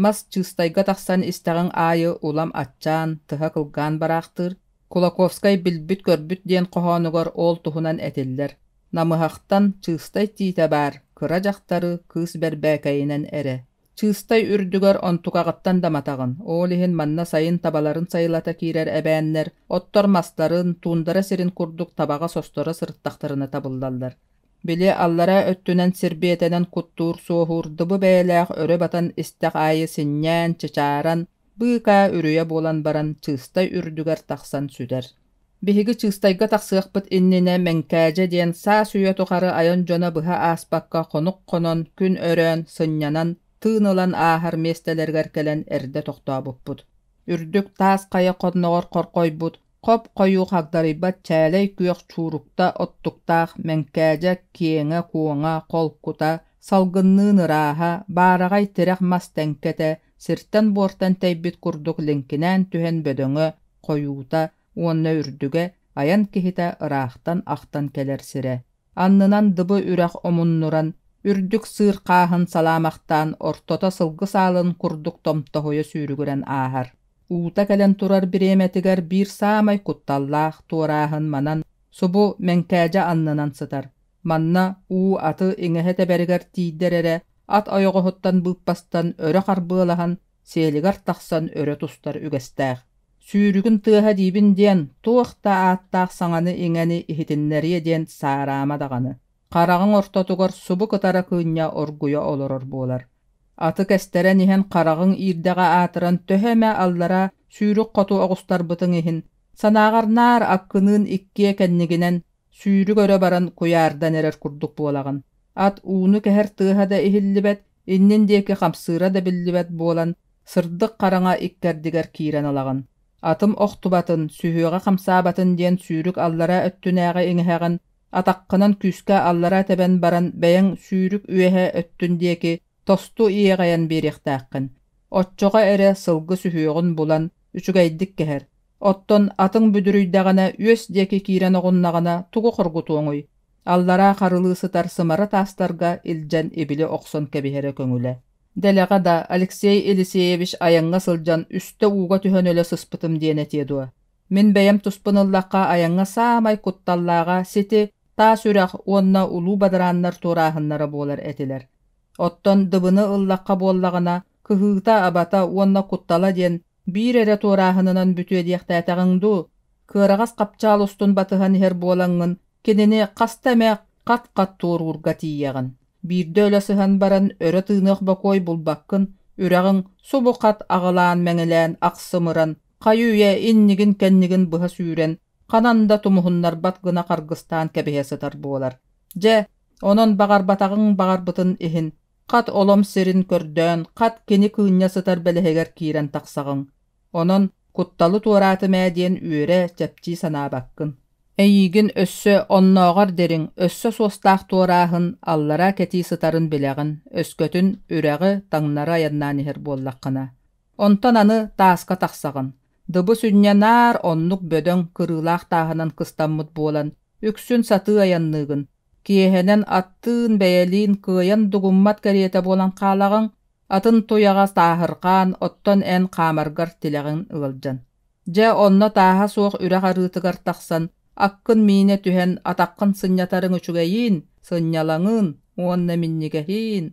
Мас чыыстайга тахсан истэҕиҥ аайы улам аччаан, тыһа кылгаан бараахтыыр. Кулаковскай «Билбит-көрбүт» диэн хоһоонугар ол туһунан этиллэр. Намыһахтан чыыстай тиитэ баар, кыра дьахтары кыыс бэрбээкэйинэн эрэ. Чыыстай үрдүгэр онтукаҕыттан да матаҕын, ол иһин манна сайын табаларын сайылата киирэр эбээннэр оттор мастарын, туундара сирин курдук табаҕа состоро сырыттахтарына табыллаллар. Били аллараа өттүнэн сирбиэтэнэн куттуур суоһуур дыбы бэйэлээх өрө батан истэх аайы синньээн, чычааран, быыкаа үрүйэ буолан баран чыыстай үрдүгэр тахсан сүтэр. Биһиги Чыыстайга тахсыахпыт иннинэ Мэҥкээдьэ диэн саас-үйэ тухары айан дьоно быһа ааспакка хонук хонон, күн өрөөн, сынньанан, тыын ылан ааһар миэстэлэригэр кэлэн эрдэ тохтообуппут. Үрдүк таас хайа хонноҕор хорхойбут, хоп-хойуу хагдарыйбат чээлэй күөх чуурукта оттуктаах Мэҥкээдьэ киэҥэ-куоҥа, холкута, салгынныын ырааһа, баараҕай тирэх мас тэҥкэтэ, сиртэн-буортан тэйбит курдук лиҥкинээн түһэн бөдөҥө, хойуута уонна үрдүгэ айан киһитэ ыраахтан ахтан кэлэр сирэ. Аннынан дыбы үрэх омуннуран, үрдүк сыыр хааһын салаамахтаан ортото сылгы саалын курдук томтоһуйа сүүрүгүрэн ааһар. Уута кэлэн турар бириэмэтигэр биир саамай кутталлаах туорааһын манан субу Мэҥкээдьэ аннынан сытар. Манна уу аты иҥэһэ тэбэригэр тиийдэр эрэ ат ойоҕоһуттан быыппастан өрө харбыалаһан сиэлигэр тахсан өрө тустар үгэстээх. Сүүрүгүн тыаһа диибин диэн, туох да ааттаах саҥаны-иҥэни иһитиннэриэ диэн саараама даҕаны. Хараҕыҥ ортотугар субу кытара кыынньа оргуйа олорор буолар. Аты кэстэрэн иһэн хараҕыҥ иирдэҕэ аатыран төһө эмэ аллара сүүрүк хоту оҕустарбытыҥ иһин, санааҕар наар аккыныын иккиэ кэннигинэн сүүрүк өрө баран куйаардан эрэр курдук буолаҕын. Ат ууну кэһэр тыаһа да иһиллибэт, иннин диэки хамсыыра да биллибэт буолан, сырдык хараҥа иккэрдигэр киирэн ылаҕын. Атым охтубатын, сүһүөҕэ хамсаабатын диэн сүүрүк аллараа өттүнээҕи иҥэһэҕин атаххынан күүскэ аллараа тэбэн баран бэйэҥ сүүрүк үөһэ өттүн диэки тосту иэҕэйэн биэриэхтээххин. Оччоҕо эрэ сылгы сүһүөҕүн булан үчүгэйдик кэһэр. Оттон атыҥ бүдүрүйдэҕинэ үөс диэки киирэн оҕуннаҕына тугу хоргутуоҥуй? Аллараа харылыы сытар сымара таастарга илдьэн ибили охсон кэбиһэрэ көҥүлэ. Дэлэҕэ да Алексей Елисеевич айаҥҥа сылдьан үстэ ууга түһэн өлө сыспытым диэн этиэ дуо? Мин бэйэм туспун ыллахха айаҥҥа саамай кутталлааҕа сити таас үрэх уонна улуу бадарааннар туорааһыннара буолар этилэр. Оттон дыбыны ыллахха буоллаҕына, кыһыыта-абата уонна куттала диэн биир эрэ туорааһынынан бүтүө диэхтээтэҕиҥ дуу? Кыараҕас хапчаал устун батыһан иһэр буолаҥҥын, кинини хаста эмэ хат-хат туоруурга тиийэҕин. Биирдэ өлө сыһан баран өрө тыыныах бокуой булбаккын, үрэҕиҥ субу хат аҕылаан-мэҥилээн ахсымыран, хайы-үйэ иннигин-кэннигин быһа сүүрэн, ханан да тумуһуннарбат гына харгыстаан кэбиһэ сытар буолар. Дьэ, онон баҕарбатаҕыҥ баҕарбытын иһин, хат олом сирин көрдөөн, хат кини кыынньа сытар бэлэһигэр киирэн тахсаҕыҥ. Онон кутталы туораатым ээ диэн үөрэ, чэпчии санаабаккын. Эйиигин өссө оннооҕор дириҥ, өссө суостаах туорааһын аллара кэтии сытарын билэҕин, өскөтүн үрэҕи таҥнары айаннаан иһэр буоллаххына. Онтон аны тааска тахсаҕын. Дыбы сүнньэ наар оннук бөдөҥ, кырыылаах тааһынан кыстаммыт буолан, үксүн сатыы айанныыгын. Киэһэнэн аттыын, бэйэлиин кыайан дугуммат кэриэтэ буолан хаалаҕыҥ, атын туйаҕа тааһырҕаан, оттон эн хаамаргар тилэҕин ыалдьан. Дьэ, онно тааһа суох үрэх арыытыгар тахсан, аккын миинэ түһэн, атаххын сынньатарыҥ үчүгэйиин, сынньалаҥын уонна минньигэһиин.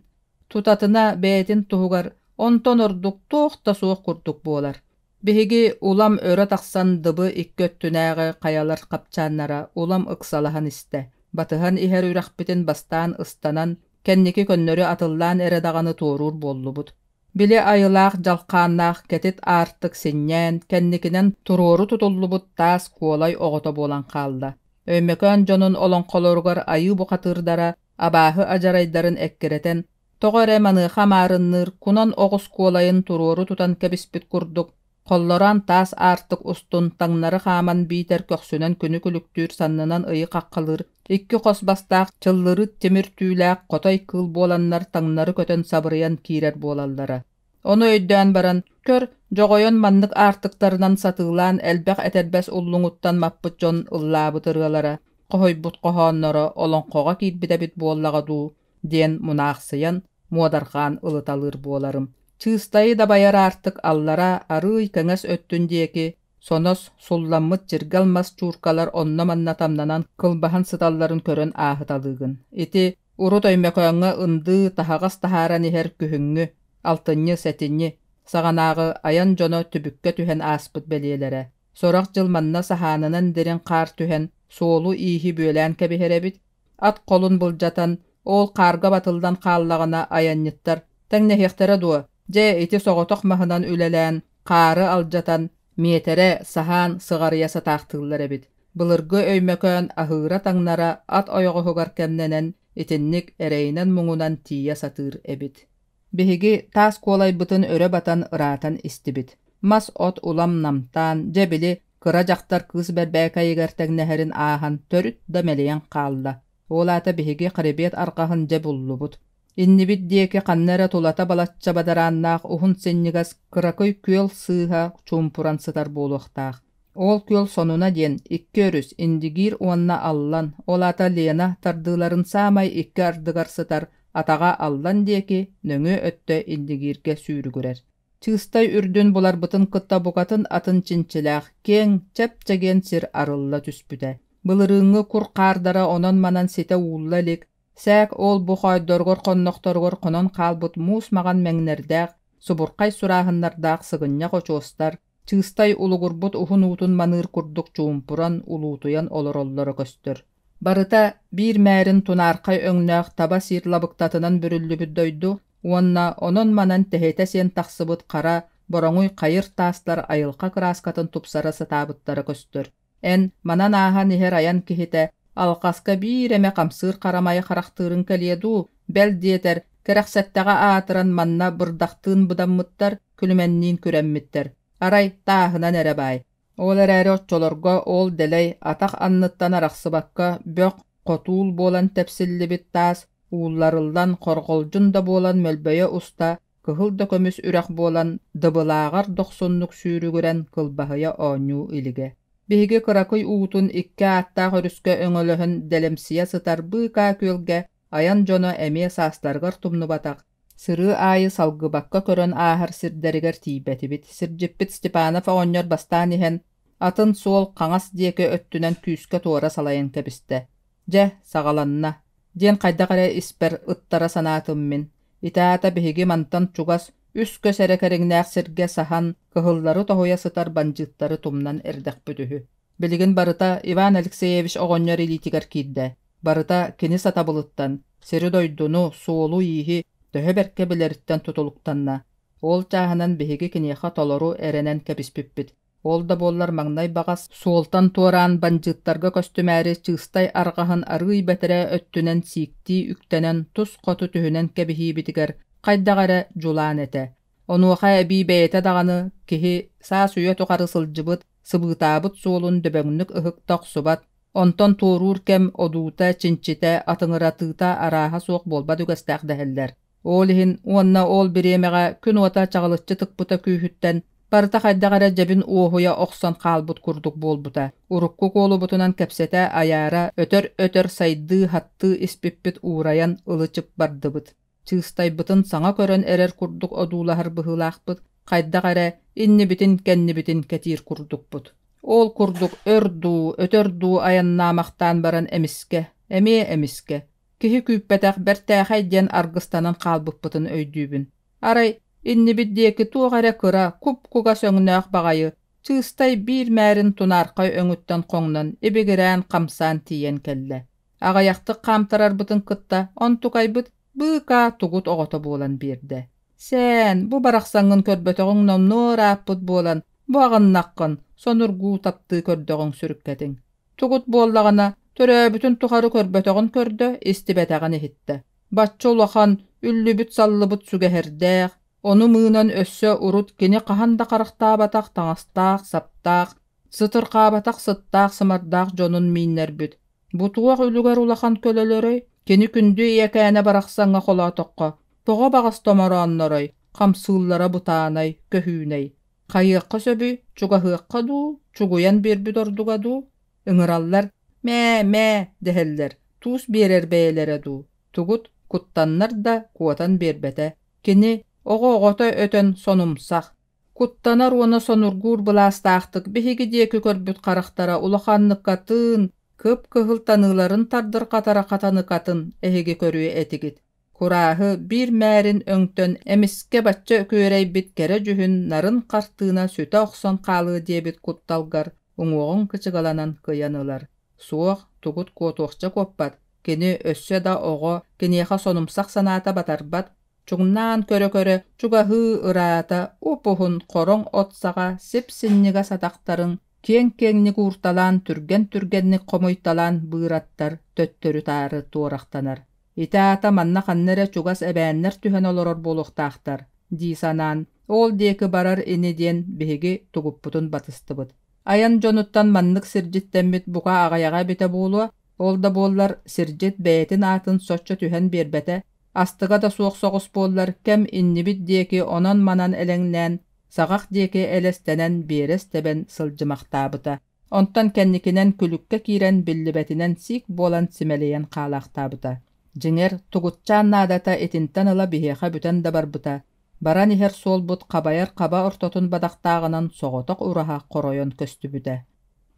Тутатына бэйэтин туһугар онтон ордук туох да суох курдук буолар. Биһиги улам өрө тахсан дыбы икки өттүнээҕи хайалар хапчааннара улам ыксалаһан истэ. Батыһан иһэр үрэхпитин бастаан ыстанан, кэнники көннөрү атыллаан эрэ даҕаны туоруур буоллубут. Били айылаах дьалхааннаах кэтит аартык синньээн, кэнникинэн туруору тутуллубут таас куолай оҕото буолан хаалла. Өймөкөөн дьонун олоҥхолоругар айыы бухатыырдара абааһы адьарайдарын эккирэтэн, тоҕо эрэ маныаха маарынныыр кунан оҕус куолайын туруору тутан кэбиспит курдук, холлороон таас аартык устун таҥнары хааман биитэр көхсүнэн күнү күлүктүүр саннынан ыйы хаххалыыр икки хос бастаах чыллырыт тимир түүлээх хотой кыыл буоланнар таҥнары көтөн сабырыйан киирэр буолаллара. Ону өйдөөн баран, көр, дьоҕойон маннык аартыктарынан сатыылаан элбэх этэрбэс уллуҥуттан маппыт дьон ыллаабыт ырыалара, хоһуйбут хоһоонноро олоҥхоҕо киирбит эбит буоллаҕа дуу диэн мунаахсыйан, муодарҕаан ылыталыыр буоларым. Чыыстайы дабайар аартык аллара арыый кэҥэс өттүн диэки сонос, сулламмыт чиргэл мас чууркалар онно-манна тамнанан кылбаһан сыталларын көрөн ааһыталыыгын. Ити урут Өймөкөөҥҥө ындыы таһаҕас таһааран иһэр күһүҥҥү, алтынньы-сэтинньи саҕанааҕы айан дьоно түбүккэ түһэн ааспыт бэлиэлэрэ. Сорох дьыл манна саһаанынан дириҥ хаар түһэн, суолу-ииһи бүөлээн кэбиһэр эбит. Ат холун былдьатан, ол хаарга батыллан хааллаҕына айанньыттар тэҥнэһиэхтэрэ дуо, дьэ ити соҕотох маһынан үлэлээн, хаары алдьатан, миэтэрэ, саһаан сыҕарыйа сатаахтыыллар эбит. Былыргы Өймөкөөн аһыыра-таҥнара ат ойоҕоһугар кэмнэнэн итинник эрэйинэн-муҥунан тиийэ сатыыр эбит. Биһиги таас куолайбытын өрө батан ыраатан истибит. Мас-от улам намтаан, дьэ били кыра дьахтар кыыс бэрбээкэйигэр тэҥнэһэрин ааһан төрүт да мэлийэн хаалла. Ол аата биһиги хребет арҕаһын дьэ буллубут. Иннибит диэки ханна эрэ тулата балачча бадарааннаах уһун синньигэс кыракый күөл сыыһа чуумпуран сытар буолуохтаах. Ол күөл сонуна диэн икки өрүс Индигиир уонна Аллан, ол аата Лена тардыыларын саамай икки ардыгар сытар атаҕа Аллан диэки, нөҥүө өттө Индигииргэ сүүрүгүрэр. Чыыстай үрдүн буларбытын кытта букатын атын чинчилээх, киэҥ, чэп-чэгиэн сир арылла түспүтэ. Былырыыҥҥы кур хаардара онон-манан ситэ уулла илик, сээк ол-бу хоойдоругар-хоннохторугар хонон хаалбыт муус маҕан мэҥнэрдээх, субурхай сурааһыннардаах сыгынньах очуостар, чыыстай улугурбут уһун уутун маныыр курдук чуумпуран, улуутуйан олороллоро көстөр. Барыта биир мээрин тунаархай өҥнөөх таба сиир лабыктатынан бүрүллүбүт дойду уонна онон-манан тэһитэ сиэн тахсыбыт хара, бороҥуй хайыр таастар айылҕа кырааскатын тупсара сатаабыттара көстөр. Эн манан ааһан иһэр айан киһитэ алҕаска биир эмэ хамсыыр харамайы харахтыырын кэлиэ дуу, бэл диэтэр, кэрэхсэттэҕэ аатыран манна бырдахтыын быдаммыттар, күлүмэнниин күрэммиттэр. Арай тааһынан эрэ баай. Ол эрээри оччолорго ол дэлэй атах анныттан арахсыбакка бөх, хотуул буолан тэпсиллибит таас уулларыллан хорҕолдьун да буолан мөлбөйө уста, кыһыл да көмүс үрэх буолан дыбылааҕар дохсуннук сүүрүгүрэн кылбаһыйа оонньуу илигэ. Биһиги кыракый уутун икки ааттаах өрүскэ өҥөлөһөн дэлэмсийэ сытар быыкаа күөлгэ айан дьоно эмиэ саастарыгар тумнубатах, сырыы аайы салгыбакка көрөн ааһар сирдэригэр тиийбэтибит. Сирдьиппит Степанов оҕонньор бастаан иһэн, атын суол хаҥас диэки өттүнэн күүскэ туора салайан кэбистэ. Дьэ, саҕаланна, диэн хайдах эрэ испэр ыттара санаатым мин. Ити аата биһиги мантан чугас үс көс эрэ кэриҥнээх сиргэ саһан, кыһыллары тоһуйа сытар бандьыыттары тумнан эрдэхпит үһү. Билигин барыта Иван Алексеевич оҕонньор илиитигэр киирдэ. Барыта кини сатабылыттан, сири-дойдуну, суолу-ииһи төһө бэркэ билэриттэн тутулуктанна. Ол чааһынан биһиги киниэхэ толору эрэнэн кэбиспиппит. Ол да буоллар маҥнай баҕас суолтан туораан бандьыыттарга көстүмээри чыыстай арҕаһын арыый бэтэрээ өттүнэн сииктии үктэнэн тус хоту түһүнэн кэбиһиибитигэр хайдах эрэ дьулаан этэ. Онуоха эбии бэйэтэ даҕаны киһи саас-үйэ тухары сылдьыбыт, сыбыытаабыт суолун дөбөҥнүк ыһыкта охсубат, онтон туоруур кэм одуута, чинчитэ, атыҥыратыыта арааһа суох буолбат үгэстээх дэһэллэр. Ол иһин уонна ол бириэмэҕэ күн уота чаҕылыччы тыкпыта күүһүттэн барыта хайдах эрэ дьэбин уоһуйа охсон хаалбыт курдук буолбута. Урукку куолубутунан кэпсэтэ айаара өтөр-өтөр сайдыы-хаттыы испиппит уурайан ылы-чып бардыбыт. Чыыстайбытын саҥа көрөн эрэр курдук одуулаһар быһыылаахпыт, хайдах эрэ иннибитин-кэннибитин кэтиир курдукпут. Ол курдук өр дуу, өтөр дуу айаннаамахтаан баран эмискэ, эмиэ эмискэ, киһи күүппэтэх бэртээхэй диэн аргыстанан хаалбыппытын өйдүүбүн. Арай, иннибит диэки туох эрэ кыра, куп-кугас өҥнөөх баҕайы, чыыстай биир мээрин тунаархай өҥүттэн хоҥнон, ибигирээн хамсаан тиийэн кэллэ. Аҕыйахтык хаамтарарбытын кытта онтукайбыт быыкаа тугут оҕото буолан биэрдэ. Сээн, бу барахсаҥҥын көрбөтөҕүҥ номнуо ырааппыт буолан, бу аҕыннаххын, сонургуу таптыы көрдөҕүҥ сүрүккэтиҥ. Тугут буоллаҕына, төрөөбүтүн тухары көрбөтөҕүн көрдө, истибэтэҕин иһиттэ. Бачча улахан, үллүбүт-саллыбыт сүгэһэрдээх, ону мыынан өссө урут кини хаһан да харахтаабатах таҥастаах-саптаах, сытырхаабатах сыттаах-сымардаах дьонун мииннэрбит. Бу туох үлүгэр улахан көлөлөрөй? Кини күндү ийэкээнэ барахсаҥҥа холоотоххо, тоҕо баҕас томорооннорой, хамсыыллара бытаанай, көһүүнэй. Хайыахха сөбүй, чугаһыахха дуу, чугуйан биэрбит ордуга дуу? Ыҥыраллар «мээ, мээ» дэһэллэр, туус биэрэр бэйэлэрэ дуу? Тугут куттаннар да куотан биэрбэтэ. Кини оҕо оҕото өтөн сонумсах, куттанар уонна сонургуур былаастаахтык биһиги диэки көрбүт харахтара улаханныкатын, кып-кыһыл таныыларын тардырҕатара хатаныкатын эһиги көрүө этигит. Курааһы биир мээрин өҥтөн эмискэ бачча күөрэйбит кэрэ дьүһүн нарын хартыына сүтэ охсон хаалыа диэбит кутталгар уҥуоҕуҥ кычыгаланан кыйан ылар. Суох, тугут куотуохча куоппат, кини өссө да оҕо, киниэхэ сонумсах санаата батарбат, чуҥнаан көрө-көрө чугаһыы ыраата уп-уһун хороҥ от саҕа сип-синньигэс атахтарын киэҥ-киэҥник уурталаан түргэн-түргэнник хомуйталаан быыраттар төттөрү-таары туорахтанар. Ити аата манна ханна эрэ чугас эбээннэр түһэн олорор буолуохтаахтар дии санаан, ол диэки барар ини диэн биһиги тугуппутун батыстыбыт. Айан дьонуттан маннык сирдьиттэммит бука аҕыйаҕа эбитэ буолуо, ол да буоллар сирдьит бэйэтин аатын соччо түһэн биэрбэтэ, астыга да суох соҕус буоллар кэм иннибит диэки онон-манан элэҥнээн, саҕах диэки элэстэнэн биэрэс тэбэн сылдьымахтаабыта. Онтон кэнникинэн күлүккэ киирэн биллибэтинэн сиик буолан симэлийэн хаалаахтаабыта. Дьиҥэр, тугутчаан наадата итинтэн ыла биһиэхэ бүтэн да барбыта. Баран иһэр суолбут хабайар хаба ортотун бадахтааҕынан соҕотох ураһа хоройон көстүбүтэ.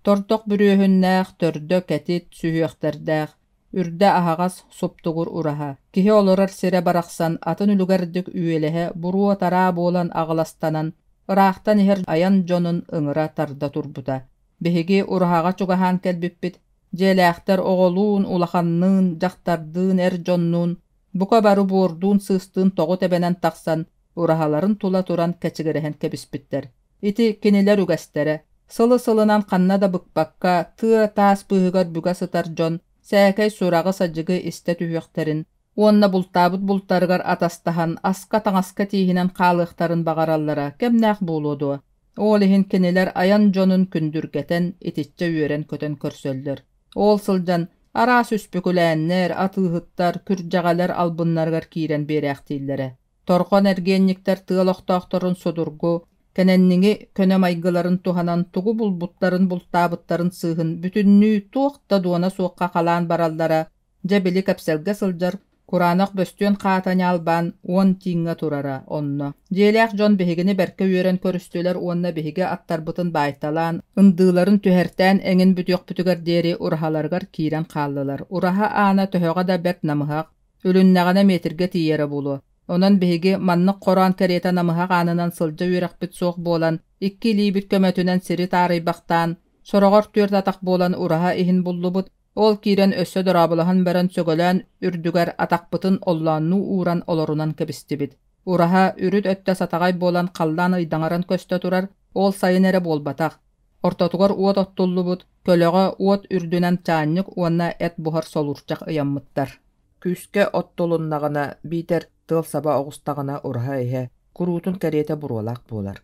Тордох бүрүөһүннээх, төрдө кэтит, сүһүөхтэрдээх, үрдэ аһаҕас, суптугур ураһа. Киһи олорор сирэ барахсан атын үлүгэрдик үөлэһэ буруо-тараа буолан аҕыластанан, ыраахтан иһэр айан дьонун ыҥыра тарда турбута. Биһиги ураһаҕа чугаһаан кэлбиппит, дьиэлээхтэр оҕолуун, улаханныын, дьахтардыын, эр дьоннуун бука бары буордуун-сыыстыын тоҕу тэбэнэн тахсан, ураһаларын тула туран кэчигирэһэн кэбиспиттэр. Ити кинилэр үгэстэрэ. Сылы-сылынан ханна да быкпакка, тыа таас быыһыгар бүгэ сытар дьон сээкэй сураҕы-садьыгы истэ түһүөхтэрин уонна бултаабыт бултарыгар атастаһан аска-таҥаска тииһинэн хаалыахтарын баҕараллара кэмнээх буолуо дуо? Ол иһин кинилэр айан дьонун күндүргэтэн итиччэ үөрэн-көтөн көрсөллөр. Ол сылдьан араас үспүкүлээннэр, атыыһыттар, күрдьэҕэлэр албыннарыгар киирэн биэрээхтииллэрэ. Торҕон эргиэнньиктэр тыа олохтоохторун судургу, кэнэнниҥи көнө майгыларын туһанан тугу булбуттарын бултаабыттарын сыыһын бүтүннүү туох да дуона суохха халаан бараллара дьэ били кэпсэлгэ сылдьар кураанах бөстүөн хаата ньаалбаан уон тииҥҥэ турара онно. Дьиэлээх дьон биһигини бэркэ үөрэн көрүстүлэр уонна биһиги аттарбытын баайталаан, ындыыларын түһэртээн эҥин бүтүөхпүтүгэр диэри ураһаларыгар киирэн хааллылар. Ураһа аана төһөҕө да бэрт намыһах, үлүннэҕинэ миэтиргэ тиийэрэ буолуо. Онон биһиги маннык хороон кэриэтэ намыһах аанынан сылдьа үөрэхпит суох буолан, икки илиибит көмөтүнэн сири таарыйбахтаан, сороҕор түөрт атах буолан ураһа иһин буллубут, ол киирэн өссө дорооболоһон баран сөгөлөөн үрдүгэр атахпытын оллооннуу ууран олорунан кэбистибит. Ураһа үрүт өттө сатаҕай буолан халлаан ыйдаҥаран көстө турар, ол сайын эрэ буолбатах. Ортотугар уот оттуллубут, көлөҕө уот үрдүнэн чаанньык уонна эт буһар солуурчах ыйаммыттар. Күүскэ оттулуннаҕына биитэр тыал саба оҕустаҕына ураһа иһэ куруутун кэриэтэ буруолаах буолар.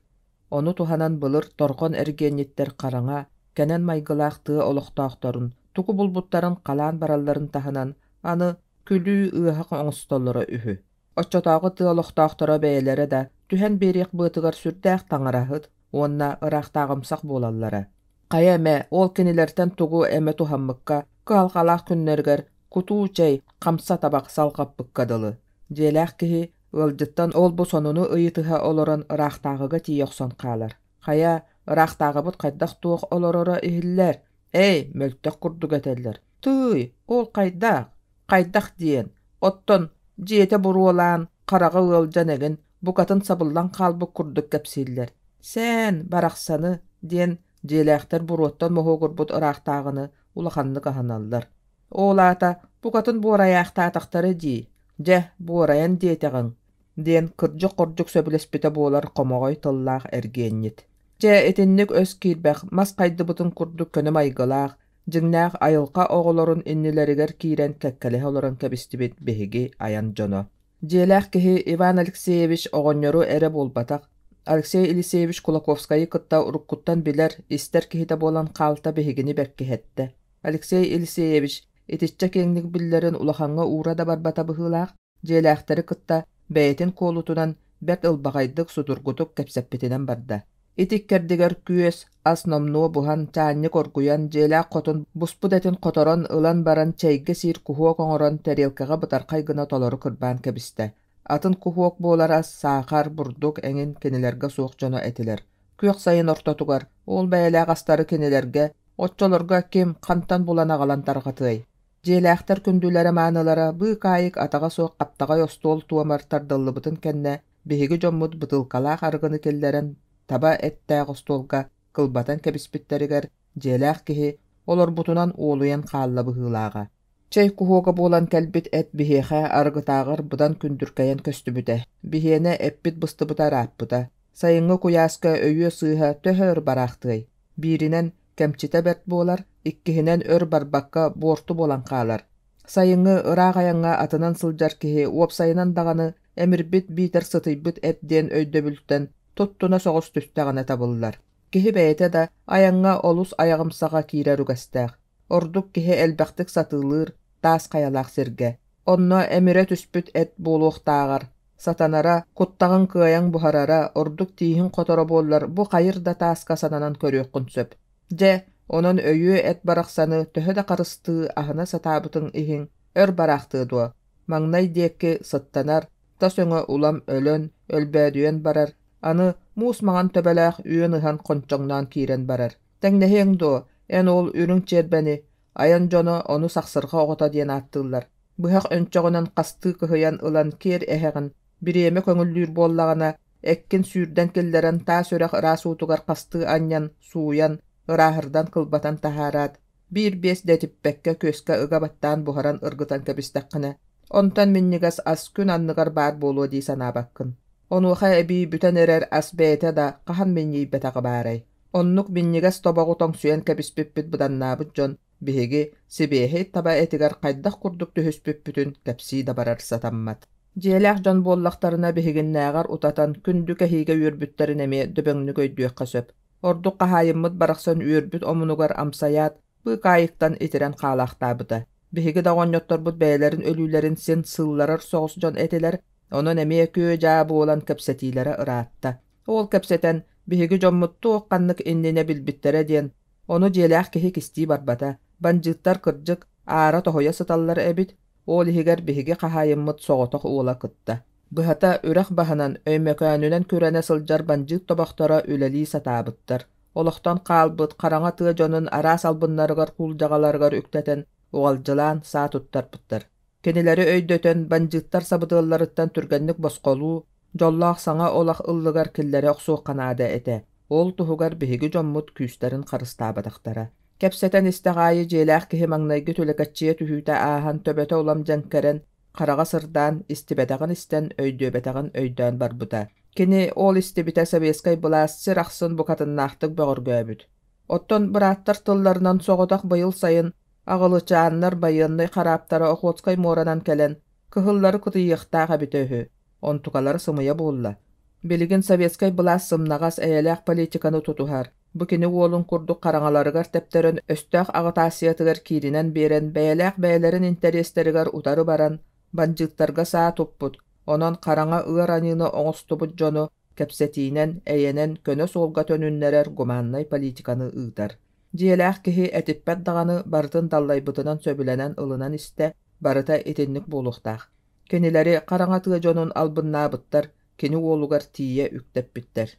Ону туһанан былыр торҕон эргиэнньиттэр хараҥа, кэнэн майгылаах тыа олохтоохторун тугу булбуттарын халаан баралларын таһынан аны күлүү ыаһах оҥостоллоро үһү. Оччотооҕу тыа олохтоохторо бэйэлэрэ да түһэн биэриэх быатыгар сүрдээх таҥараһыт уонна ыраахтааҕымсах буолаллара. Хайа эмэ ол кинилэртэн тугу эмэ туһаммыкка, кыһалҕалаах күннэригэр кутуу чэй, хамса табах салҕаппыкка дылы. Дьиэлээх киһи ыалдьыттан ол-бу сонуну ыйытыһа олорон ыраахтааҕыга тиийэ охсон хаалар. Хайа, ыраахтааҕыбыт хайдах-туох олороро иһиллэр? Эй, мөлтөх курдук этэллэр. Тыый, ол хайдах? Хайдах диэн? Оттон дьиэтэ буруолаан, хараҕа ыалдьан эҥин, букатын сабыллан хаалбыт курдук кэпсииллэр. Сээн, барахсаны, диэн дьиэлээхтэр буруоттан моһуогурбут ыраахтааҕыны улаханнык аһыналлар. Ол аата букатын буорайаахтаатахтара дии. Дьэ, буорайан диэтэҕиҥ. диэн кырдьык-хордьук сөбүлэспитэ буолар хомоҕой тыллаах эргиэнньит. Дьэ, итинник өс киирбэх, мас хайдыбытын курдук көнө майгылаах, дьиҥнээх айылҕа оҕолорун иннилэригэр киирэн кэккэлэһэ олорон кэбистибит биһиги айан дьоно. Дьиэлээх киһи Иван Алексеевич оҕонньору эрэ буолбатах, Алексей Елисеевич Кулаковскайы кытта уруккуттан билэр, истэр киһитэ буолан хаалта биһигини бэркиһэттэ. Алексей Елисеевич итиччэ киэҥник биллэрин улахаҥҥа уура да барбата быһыылаах, дьиэлээхтэри кытта бэйэтин куолутунан бэрт ылбаҕайдык судургутук кэпсэппитинэн барда. Ити иккэрдигэр күөс, ас номнуо буһан, чаанньык оргуйан, дьиэлээх хотун буспут этин хоторон ылан баран чэйгэ сиир куһуок оҥорон тэриэлкэҕэ бытархай гына толору кырбаан кэбистэ. Атын куһуок буолар ас, саахар, бурдук эҥин кинилэргэ суох дьоно этилэр. Күөх сайын ортотугар ол бэйэлээх астары кинилэргэ, оччолорго ким, хантан булан аҕалан тарҕатыай? Дьиэлээхтэр күндүлэрэ-маанылара быыкаайык атаҕа суох хаптаҕай остуол туомар тардыллыбытын кэннэ биһиги дьоммут бытыылкалаах арыгыны киллэрэн таба эттээх остуолга кылбатан кэбиспиттэригэр дьиэлээх киһи олорбутунан уолуйан хаалла быһыылааҕа. Чэй куһуога буолан кэлбит эт биһиэхэ арыгытааҕар быдан күндүркэйэн көстүбүтэ. Биһиэнэ эппит быстыбыта ырааппыта. Сайыҥҥы куйааска өйүө сыыһа төһө өр бараахтыай? Бииринэн, кэмчитэ бэрт буолар, иккиһинэн өр барбакка буорту буолан хаалар. Сайыҥҥы ыраах айаҥҥа атынан сылдьар киһи уопсайынан даҕаны эмирбит биитэр сытыйбыт эт диэн өйдөбүлтэн туттуна соҕус түстэҕинэ табыллар. Киһи бэйэтэ да айаҥҥа олус айаҕымсаҕа киирэр үгэстээх. Ордук киһи элбэхтик сатыылыыр таас хайалаах сиргэ. Онно эмирэ түспүт эт буолуохтааҕар, сатанара, куттаҕын кыайан буһарара, ордук тииһин хоторо буоллар бу хайыр да тааска сананан көрүөххүн сөп. Дьэ, онон өйүө эт барахсаны төһө да харыстыы, аһына сатаабытыҥ иһин өр бараахтыа дуо, маҥнай диэки сыттанар, тас өҥө улам өлөн, өлбөөдүйэн барар, аны муус маҥан төбөлөөх үөн ыһан хончоҥноон киирэн барар. Тэҥнэһиэҥ дуо, эн ол үрүҥ чиэрбэни, айан дьоно ону сахсырҕа оҕото диэн ааттыыллар. Быһах өнчөҕүнэн хастыы кыһыйан ылан киэр эһэҕин, бириэмэ көҥүллүүр буоллаҕына, эккин сүүрдэн киллэрэн таас үрэх ыраас уутугар хастыы анньан, сууйан, ырааһырдан кылбатан таһаараат, биир-биэс дэтиппэккэ күөскэ ыга баттаан буһаран ыргытан кэбистэххинэ, онтон минньигэс ас күн анныгар баар буолуо дии санаабаккын. Онуоха эбии бүтэн эрэр ас бэйэтэ да хаһан минньийбэтэҕэ баарай. Оннук минньигэс тобоҕу тоҥсуйан кэбиспиппит быданнаабыт дьон биһиги сибиэһэй таба этигэр хайдах курдук түһүспүппүтүн кэпсии да барар сатаммат. Дьиэлээх дьон буоллахтарына биһигиннээҕэр утатан күндү кэһиигэ үөрбүттэрин эмиэ дөбөҥнүк өйдүөххэ сөп. Ордук хаһаайыммыт барахсан үөрбүт омунугар амсайаат, быыкаайыктан итирэн хаалаахтаабыта. Биһиги да оҕонньотторбут бэйэлэрин өлүүлэрин син сыылларар соҕус дьон этилэр, онон эмиэ күө-дьаа буолан кэпсэтиилэрэ ыраатта. Ол кэпсэтэн, биһиги дьоммут туох-ханнык иннинэ билбиттэрэ диэн, ону дьиэлээх киһи кистии барбата. Бандьыыттар кырдьык, аара тоһуйа сыталлар эбит, ол иһигэр биһиги хаһаайыммыт соҕотох уола кытта. Быһата, үрэх баһынан, Өймөкөөнүнэн күрэнэ сылдьар бандьыыт тобохторо үлэлии сатаабыттар. Олохтон хаалбыт хараҥа тыа дьонун араас албыннарыгар куулдьаҕаларыгар үктэтэн, уҕалдьылаан саа туттарбыттар. Кинилэри өйдөтөн, бандьыыттар сабыдыалларыттан түргэнник босхолуу, дьоллоох саҥа олох ыллыгар киллэрэ охсуохха наада этэ. Ол туһугар биһиги дьоммут күүстэрин харыстаабатахтара. Кэпсэтэн истэх аайы дьиэлээх киһи маҥнайгы түлэкэччийэ түһүүтэ ааһан төбөтө улам дьэҥкэрэн, хараҕа сырдаан, истибэтэҕин истэн, өйдүөбэтэҕин өйдөөн барбыта. Кини ол истибитэ сэбиэскэй былаас сир ахсын букатыннаахтык бөҕөргөөбүт. Оттон бырааттар тылларынан соҕотох быйыл сайын аҕылычааннар байыаннай харааптара Охотскай муоранан кэлэн кыһыллары кытыйыахтаах эбитэ үһү. Онтукалара сымыйа буолла. Билигин советскай былаас сымнаҕас, эйэлээх политиканы тутуһар. Бу кини уолун курдук хараҥаларыгар тэптэрэн өстөөх аҕытаассыйатыгар кииринэн биэрэн бэйэлээх бэйэлэрин интэриэстэригэр утары баран бандьыыттарга саа туппут, онон хараҥа ыар аньыыны оҥостубут дьону кэпсэтиинэн, эйэнэн көнө суолга төнүннэрэр гуманнай политиканы ыытар. Дьиэлээх киһи этиппэт даҕаны барытын даллайбытынан сөбүлэнэн ылынан истэ, барыта итинник буолуохтаах. Кинилэри хараҥа тыа дьонун албыннаабыттар, кини уолугар тиийэ үктэппиттэр.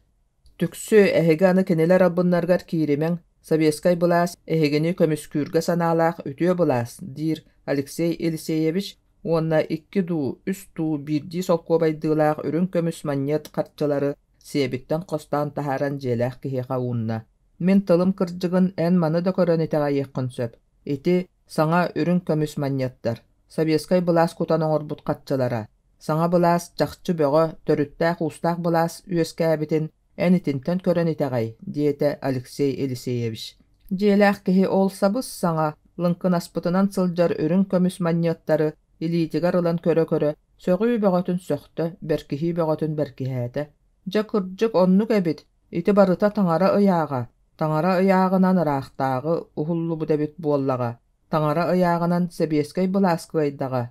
Түксү, эһиги аны кинилэр албыннарыгар кииримэҥ, советскай былаас эһигини көмүскүүргэ санаалаах үтүө былаас, диир Алексей Елисеевич уонна икки дуу, үс дуу биирдии солкуобайдыылаах үрүҥ көмүс манньыат харчылары сиэбиттэн хостоон таһааран дьиэлээх киһиэхэ уунна. Мин тылым кырдьыгын эн маны да көрөн итэҕэйиэххин сөп. Ити саҥа үрүҥ көмүс манньыаттар, советскай былаас кутан оҥорбут харчылара. Саҥа былаас чахчы бөҕө, төрүттээх-уустаах былаас үөскээбитин эн итинтэн көрөн итэҕэй, диэтэ Алексей Елисеевич. Дьиэлээх киһи ол сабыс-саҥа, лыҥкынаспытынан сылдьар үрүҥ көмүс манньыаттары илиитигэр ылан көрө-көрө, сөҕүү бөҕөтүн сөхтө, бэркиһии бөҕөтүн бэркиһээтэ. Дьэ, кырдьык оннук эбит, ити барыта таҥара ыйааҕа, таҥара ыйааҕынан ыраахтааҕы уһуллубут эбит буоллаҕа, таҥара ыйааҕынан сэбиэскэй былаас кыайдаҕа,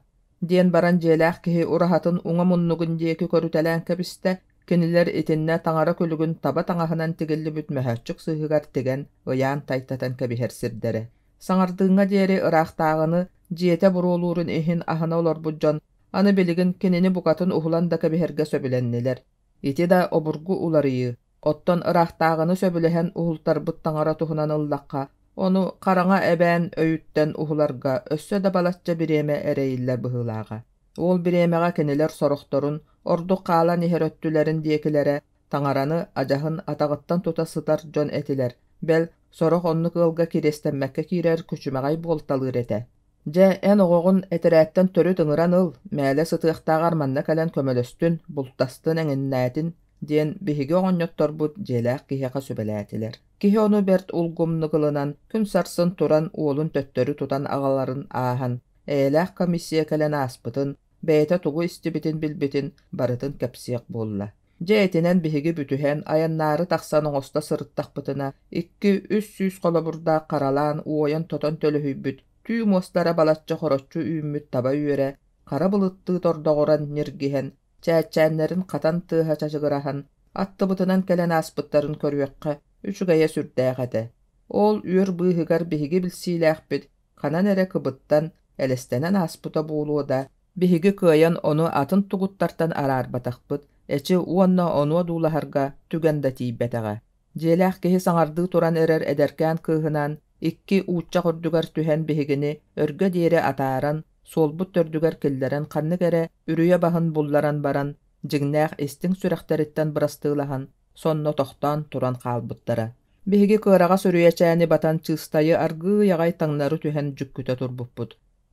диэн баран дьиэлээх киһи ураһатын уҥа муннугун диэки көрүтэлээн кэбистэ, кинилэр итиннэ таҥара күлүгүн таба таҥаһынан тигиллибит мөһөөччүк сыыһыгар тигэн ыйаан тайтатан кэбиһэр сирдэрэ. Саҥардыыҥҥа диэри ыраахтааҕыны дьиэтэ буруолуурун иһин аһына олорбут дьон аны билигин кинини букатын уһулан да кэбиһэргэ сөбүлэннилэр. Ити да обургу уларыйыы. Оттон ыраахтааҕыны сөбүлэһэн уһултарбыт таҥара туһунан ыллахха, ону хараҥа эбээн өйүттэн уһуларга өссө да балачча бириэмэ эрэйиллэр быһыылааҕа. Ол бириэмэҕэ кинилэр сорохторун, ордук хаалан иһэр өттүлэрин диэкилэрэ таҥараны адьаһын атаҕыттан тута сытар дьон этилэр, бэл, сорох оннук ыалга кириэстэммэккэ киирэр күчүмэҕэй буолталыыр этэ. Дьэ, эн оҕоҕун этэрээттэн төрүт ыҥыран ыл, мээлэ сытыахтааҕар манна кэлэн көмөлөстүн, бултастын, эҥиннээтин диэн биһиги оҕонньотторбут дьиэлээх киһиэхэ сүбэлээтилэр. Киһи ону бэрт улгумнук ылынан, күн сарсын туран уолун төттөрү тутан аҕаларын ааһан, эйэлээх комиссия кэлэн ааспытын, бэйэтэ тугу истибитин-билбитин барытын кэпсиэх буолла. Дьэ итинэн биһиги бүтүһэн, айаннаары тахсан оҥосто сырыттахпытына, 2-300 холобурдаах харалаан уойан-тотон төлөһүйбүт, түү муостара балачча хороччу үүммүт таба үөрэ, хара былыттыы тордоҕуран ньиргиһэн, чээччээннэрин хатан тыаһа чачыгыраһан, аттыбытынан кэлэн ааспыттарын көрүөххэ үчүгэйэ сүрдээх этэ. Ол үөр быыһыгар биһиги билсиилээхпит ханан эрэ кыбыттан, элэстэнэн ааспыта буолуо да, биһиги кыайан ону атын тугуттартан араарбатахпыт, эчи уонна онуо дуулаһарга түгэн да тиийбэтэҕэ. Дьиэлээх киһи саҥардыы туран эрэр эдэркээн кыыһынаан икки ууччах үрдүгэр түһэн биһигини өргө диэри атааран, суолбут төрдүгэр киллэрэн ханнык эрэ үрүйэ баһын булларан баран, дьиҥнээх истиҥ сүрэхтэриттэн бырастыылаһан, сонно тохтоон туран хаалбыттара. Биһиги кыараҕас үрүйэчээни батан чыыстайы аргыый аҕай таҥнары түһэн дьүккүтэ турбуппут.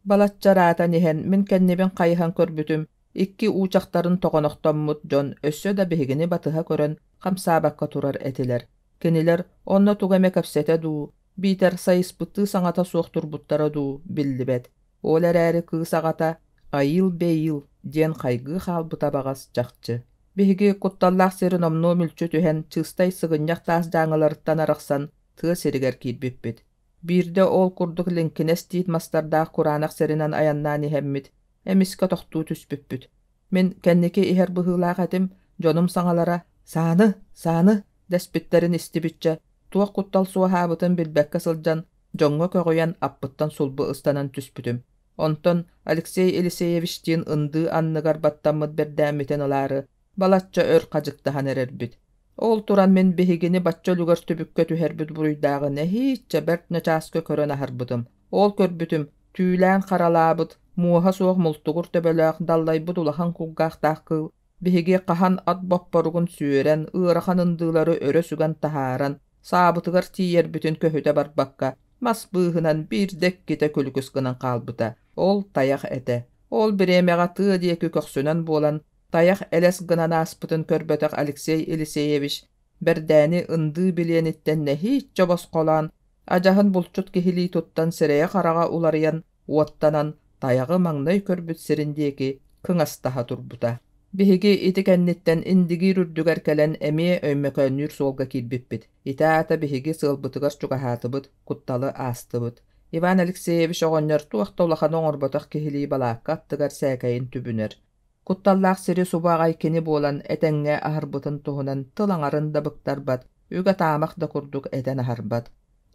Балачча ыраатан иһэн мин кэннибин хайыһан көрбүтүм, икки уучахтарын тоҕонохтоммут дьон өссө да биһигини батыһа көрөн хамсаабакка турар этилэр. Кинилэр онно тугу эмэ кэпсэтэ дуу, биитэр сайыспыттыы саҥата суох турбуттара дуу биллибэт. Ол эрээри кыыс аҕата «Айыл-бэйил» диэн хайгыы хаалбыта баҕас чахчы. Биһиги кутталлаах сири номнуо мүлчү түһэн чыыстай сыгынньах таас дьааҥыларыттан арахсан тыа сиригэр киирбиппит. Биирдэ ол курдук лиҥкинэс тиит мастардаах кураанах сиринэн айаннаан иһэммит, эмискэ тохтуу түспүппүт. Мин кэнники иһэр быһыылаах этим, дьонум саҥалара «Сааны! Сааны!» дэспиттэрин истибиччэ, туох куттал суоһаабытын билбэккэ сылдьан, дьоҥҥо көҕүйэн аппыттан сулбу ыстанан түспүтүм. Онтон Алексей Елисеевичтиин ындыы анныгар баттаммыт бэрдээммитин ылаары, балачча өр хадьыктаһан эрэрбит. Ол туран мин биһигини бачча үлүгэр түбүккэ түһэрбит буруйдааҕы нэһииччэ бэрт ньачааска көрөн аһарбытым. Ол көрбүтүм, түүлээн харалаабыт, муоһа суох мултугур төбөлөөх даллайбыт улахан кулгаахтаах кыыл биһиги хаһан ат боппоругун сүөрэн, ыарахан ындыылары өрө сүгэн таһааран, саабытыгар тиийэрбитин көһүтэ барбакка, мас быыһынан биирдэ-иккитэ күлүкүс гынан хаалбыта. Ол тайах этэ. Ол бириэмэҕэ тыа диэки көхсүнэн буолан, тайах элэс гынан ааспытын көрбөтөх Алексей Елисеевич Бэрдээни ындыы билиэниттэн нэһииччэ босхолоон, адьаһын булчут киһилии туттан сирэйэ-хараҕа уларыйан, уоттанан, тайаҕы маҥнай көрбүт сирин диэки кыҥастаһа турбута. Биһиги ити кэнниттэн Индигиир үрдүгэр кэлэн эмиэ Өймөкөөннүүр суолга киирбиппит. Ити аата биһиги сыалбытыгар чугаһаатыбыт, кутталы аастыбыт. Иван Алексеевич оҕонньор туох да улаханы оҥорботох киһилии балаакка аттыгар сээкэйин түбүнэр. Кутталлаах сири субу аҕай кини буолан этэҥҥэ аһарбытын туһунан тыл аҥарын да быктарбат, үгэ-таамах да курдук этэн аһарбат.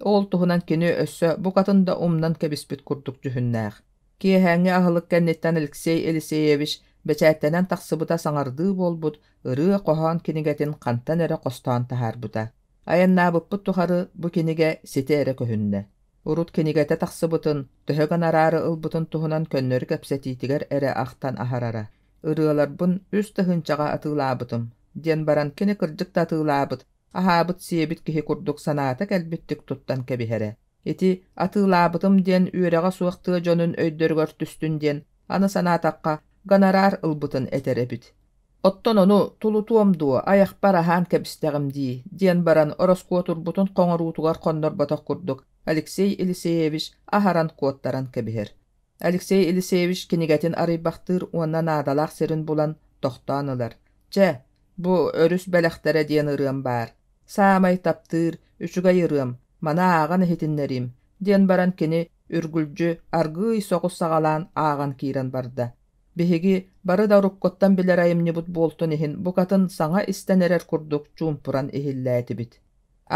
Ол туһунан кини өссө букатын да умнан кэбиспит курдук дьүһүннээх. Киэһээҥҥи аһылык кэнниттэн Алексей Елисеевич бэчээттэнэн тахсыбыта саҥардыы буолбут ырыа-хоһоон кинигэтин хантан эрэ хостоон таһаарбыта. Айаннаабыппыт тухары бу кинигэ ситэ эрэ көһүннэ. Урут кинигэтэ тахсыбытын, төһө гонорары ылбытын туһунан көннөрү кэпсэтиитигэр эрэ ахтан аһарара. «Ырыаларбын 3 тыһыынчаҕа атыылаабытым» диэн баран кини кырдьык да атыылаабыт, аһаабыт-сиэбит киһи курдук санаата кэлбиттик туттан кэбиһэрэ. Ити атыылаабытым диэн үөрэҕэ суох тыа дьонун өйдөрүгэр түстүн диэн, аны санаатахха, гонорар ылбытын этэр эбит. Оттон ону тулутуом дуо, айахпар аһаан кэбистэҕим дии, диэн баран ороскуотурбутун хоҥоруутугар хоннорботох курдук Алексей Елисеевич аһаран куоттаран кэбиһэр. Алексей Елисеевич кинигэтин арыйбахтыыр уонна наадалаах сирин булан тохтоон ылар. Чэ, бу өрүс бэлэхтэрэ диэн ырыам баар. Саамай таптыыр, үчүгэй ырыам, маны ааҕан иһитиннэриим, диэн баран кини үргүлдьү аргыый соҕус саҕалаан ааҕан киирэн барда. Биһиги бары да уруккуттан билэр айымньыбыт буолтун иһин букатын саҥа истэн эрэр курдук чуумпуран иһиллээтибит.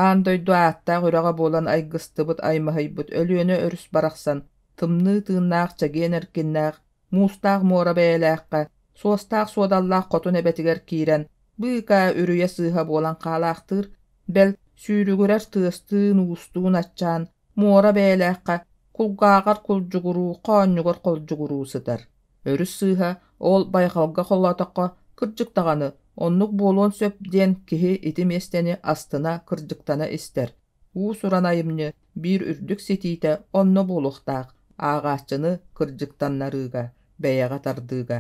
Аан дойду ааттаах үрэҕэ буолан айгыстыбыт аймаһыйбыт Өлүөнэ өрүс барахсан тымныы тыыннаах чэгиэн эркиннээх, муустаах муора бэйэлээххэ, суостаах-суодаллаах хотун эбэтигэр киирэн, быыкаа үрүйэ сыыһа буолан хаалаахтыыр, бэл, сүүрүгүрэр тыастыын-уустуун аччаан, муора бэйэлээххэ кулгааҕар кулдьугуруу, хоонньугар холдьугуруу сытар. Өрүс сыыһа ол байҕалга холоотоххо, кырдьык даҕаны, оннук буолуон сөп диэн киһи ити миэстэни астына, кырдьыктана истэр. Уус-уран айымньы биир үрдүк ситиитэ онно буолуохтаах, ааҕааччыны кырдьыктаннарыыга, бэйэҕэ тардыыга.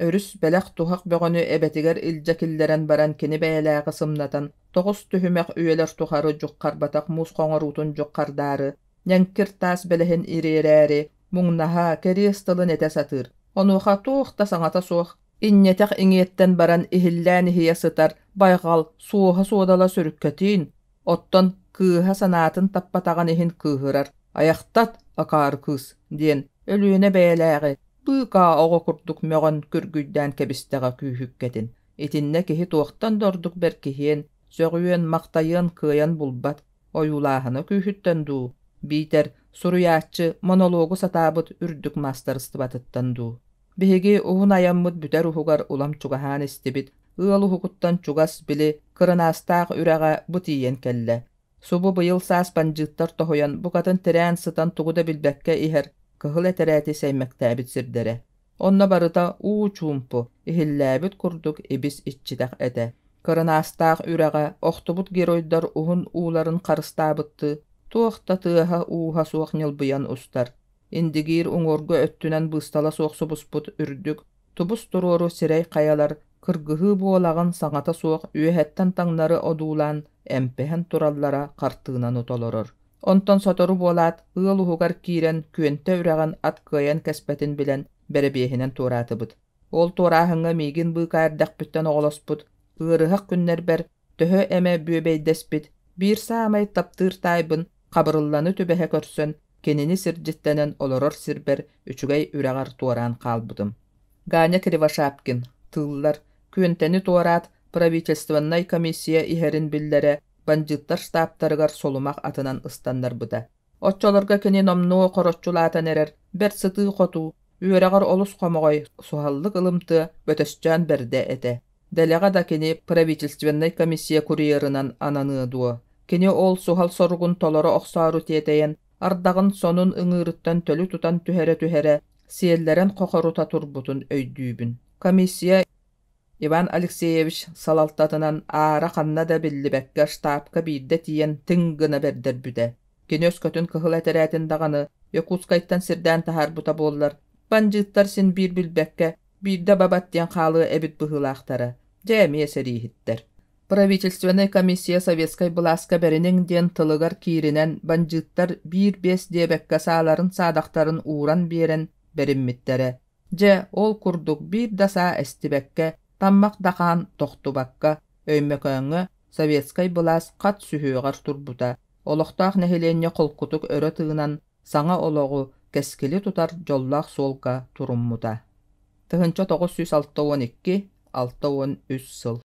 Өрүс бэлэх-туһах бөҕөнү эбэтигэр илдьэ киллэрэн баран кини бэйэлээҕи сымнатан, тоҕус түһүмэх үйэлэр тухары дьуххарбатах муус хоҥоруутун дьуххардаары, ньэҥкир таас бэлэһин ириэрээри, муҥнаһа, кэриэс тылын этэ сатыыр. Онуоха туох да саҥата суох, инньэтэх иҥиэттэн баран иһиллээн иһийэ сытар байҕал суоһа-суодала сүрүккэтиин, оттон кыыһа санаатын таппатаҕын иһин кыыһырар «Айахтат, акаары кыыс» диэн Өлүөнэ бэйэлээҕи быыкаа оҕо курдук мөҕөн күргүйдээн кэбистэҕэ күүһүккэтин. Итиннэ киһи туохтан да ордук бэркиһиэн, сөҕүөн, махтайыан кыайан булбат, ойуулааһына күүһүттэн дуу, биитэр суруйааччы монологу сатаабыт үрдүк маастарыстыбатыттан дуу. Биһиги уһун айаммыт бүтэр уһугар улам чугаһаан истибит, ыал уһугуттан чугас, били, кырынаастаах үрэҕэ бу тиийэн кэллэ. Субу быйыл саас бандьыыттар тоһуйан, букатын тирээн сытан тугу да билбэккэ иһэр кыһыл этэрээти сэймэктээбит сирдэрэ. Онно барыта уу чуумпу, иһиллээбит курдук ибис иччитэх этэ. Кырынаастаах үрэҕэ охтубут геройдар уһун ууларын харыстаабыттыы туох да тыаһа-ууһа суох ньылбыйан устар. Индигиир уҥуоргу өттүнэн быыстала суох субуспут үрдүк, тубус-туруору сирэй хайалар кыргыһыы буолаҕын саҥата суох үөһэттэн таҥнары одуулаан эмпэһэн тураллара хартыынаны толорор. Онтон сотору буолаат, ыал уһугар киирэн Күөнтэ үрэҕин ат кыайан кэспэтин билэн, бэрэбиэһинэн туораатыбыт. Ол туорааһыҥҥа миигин быыкаа эрдэхпиттэн оҕолоспут, ыарыһах күннэрбэр төһө эмэ бүөбэйдэспит, биир саамай таптыыр таайбын Хабырылланы түбэһэ көрсөн, кинини сирдьиттэнэн олорор сирбэр үчүгэй үрэҕэр туораан хаалбытым. Ганя Кривошапкин, тыыллар, Күөнтэни туораат, правительственнай комиссия иһэрин биллэрэ, бандьыыттар штабтарыгар сулумах атынан ыстаннарбыта. Оччолорго кини номнуо хороччулаатан эрэр, бэрт сытыы-хотуу, үөрэҕэр олус хомоҕой, суһаллык ылымтыа, бөтөсчөөн бэрдэ этэ. Дэлэҕэ да кини правительственнай комиссия курьерынан ананыа дуо? Кини ол суһал соругун толоро охсоору тиэтэйэн, ардаҕын сонун ыҥыырыттан төлү тутан түһэрэ-түһэрэ, сиэллэрэн хохорута турбутун өйдүүбүн. Комиссия Иван Алексеевич салалтатынан аара ханна да биллибэккэ штабка биирдэ тиийэн тыҥ гына бэрдэрбитэ. Кини өскөтүн кыһыл этэрээтин даҕаны Якутскайтан сирдээн таһаарбыта буоллар, бандьыыттар син биир билбэккэ, биирдэ бабат диэн хаалыа эбит быһыылаахтара. Дьэ эмиэ сэрииһиттэр. Правительственнай комиссия советскай былааска бэриниҥ диэн тылыгар кииринэн бандьыыттар биир-биэс диэбэккэ сааларын-саадахтарын ууран биэрэн бэриммиттэрэ. Дьэ, ол курдук биир да саа эстибэккэ, таммах да хаан тохтубакка, Өймөкөөҥҥө советскай былаас хат сүһүөҕэр турбута, олохтоох нэһилиэнньэ холкутук өрө тыынан, саҥа олоҕу, кэскили тутар дьоллоох суолга туруммута. 1962 63 сыл.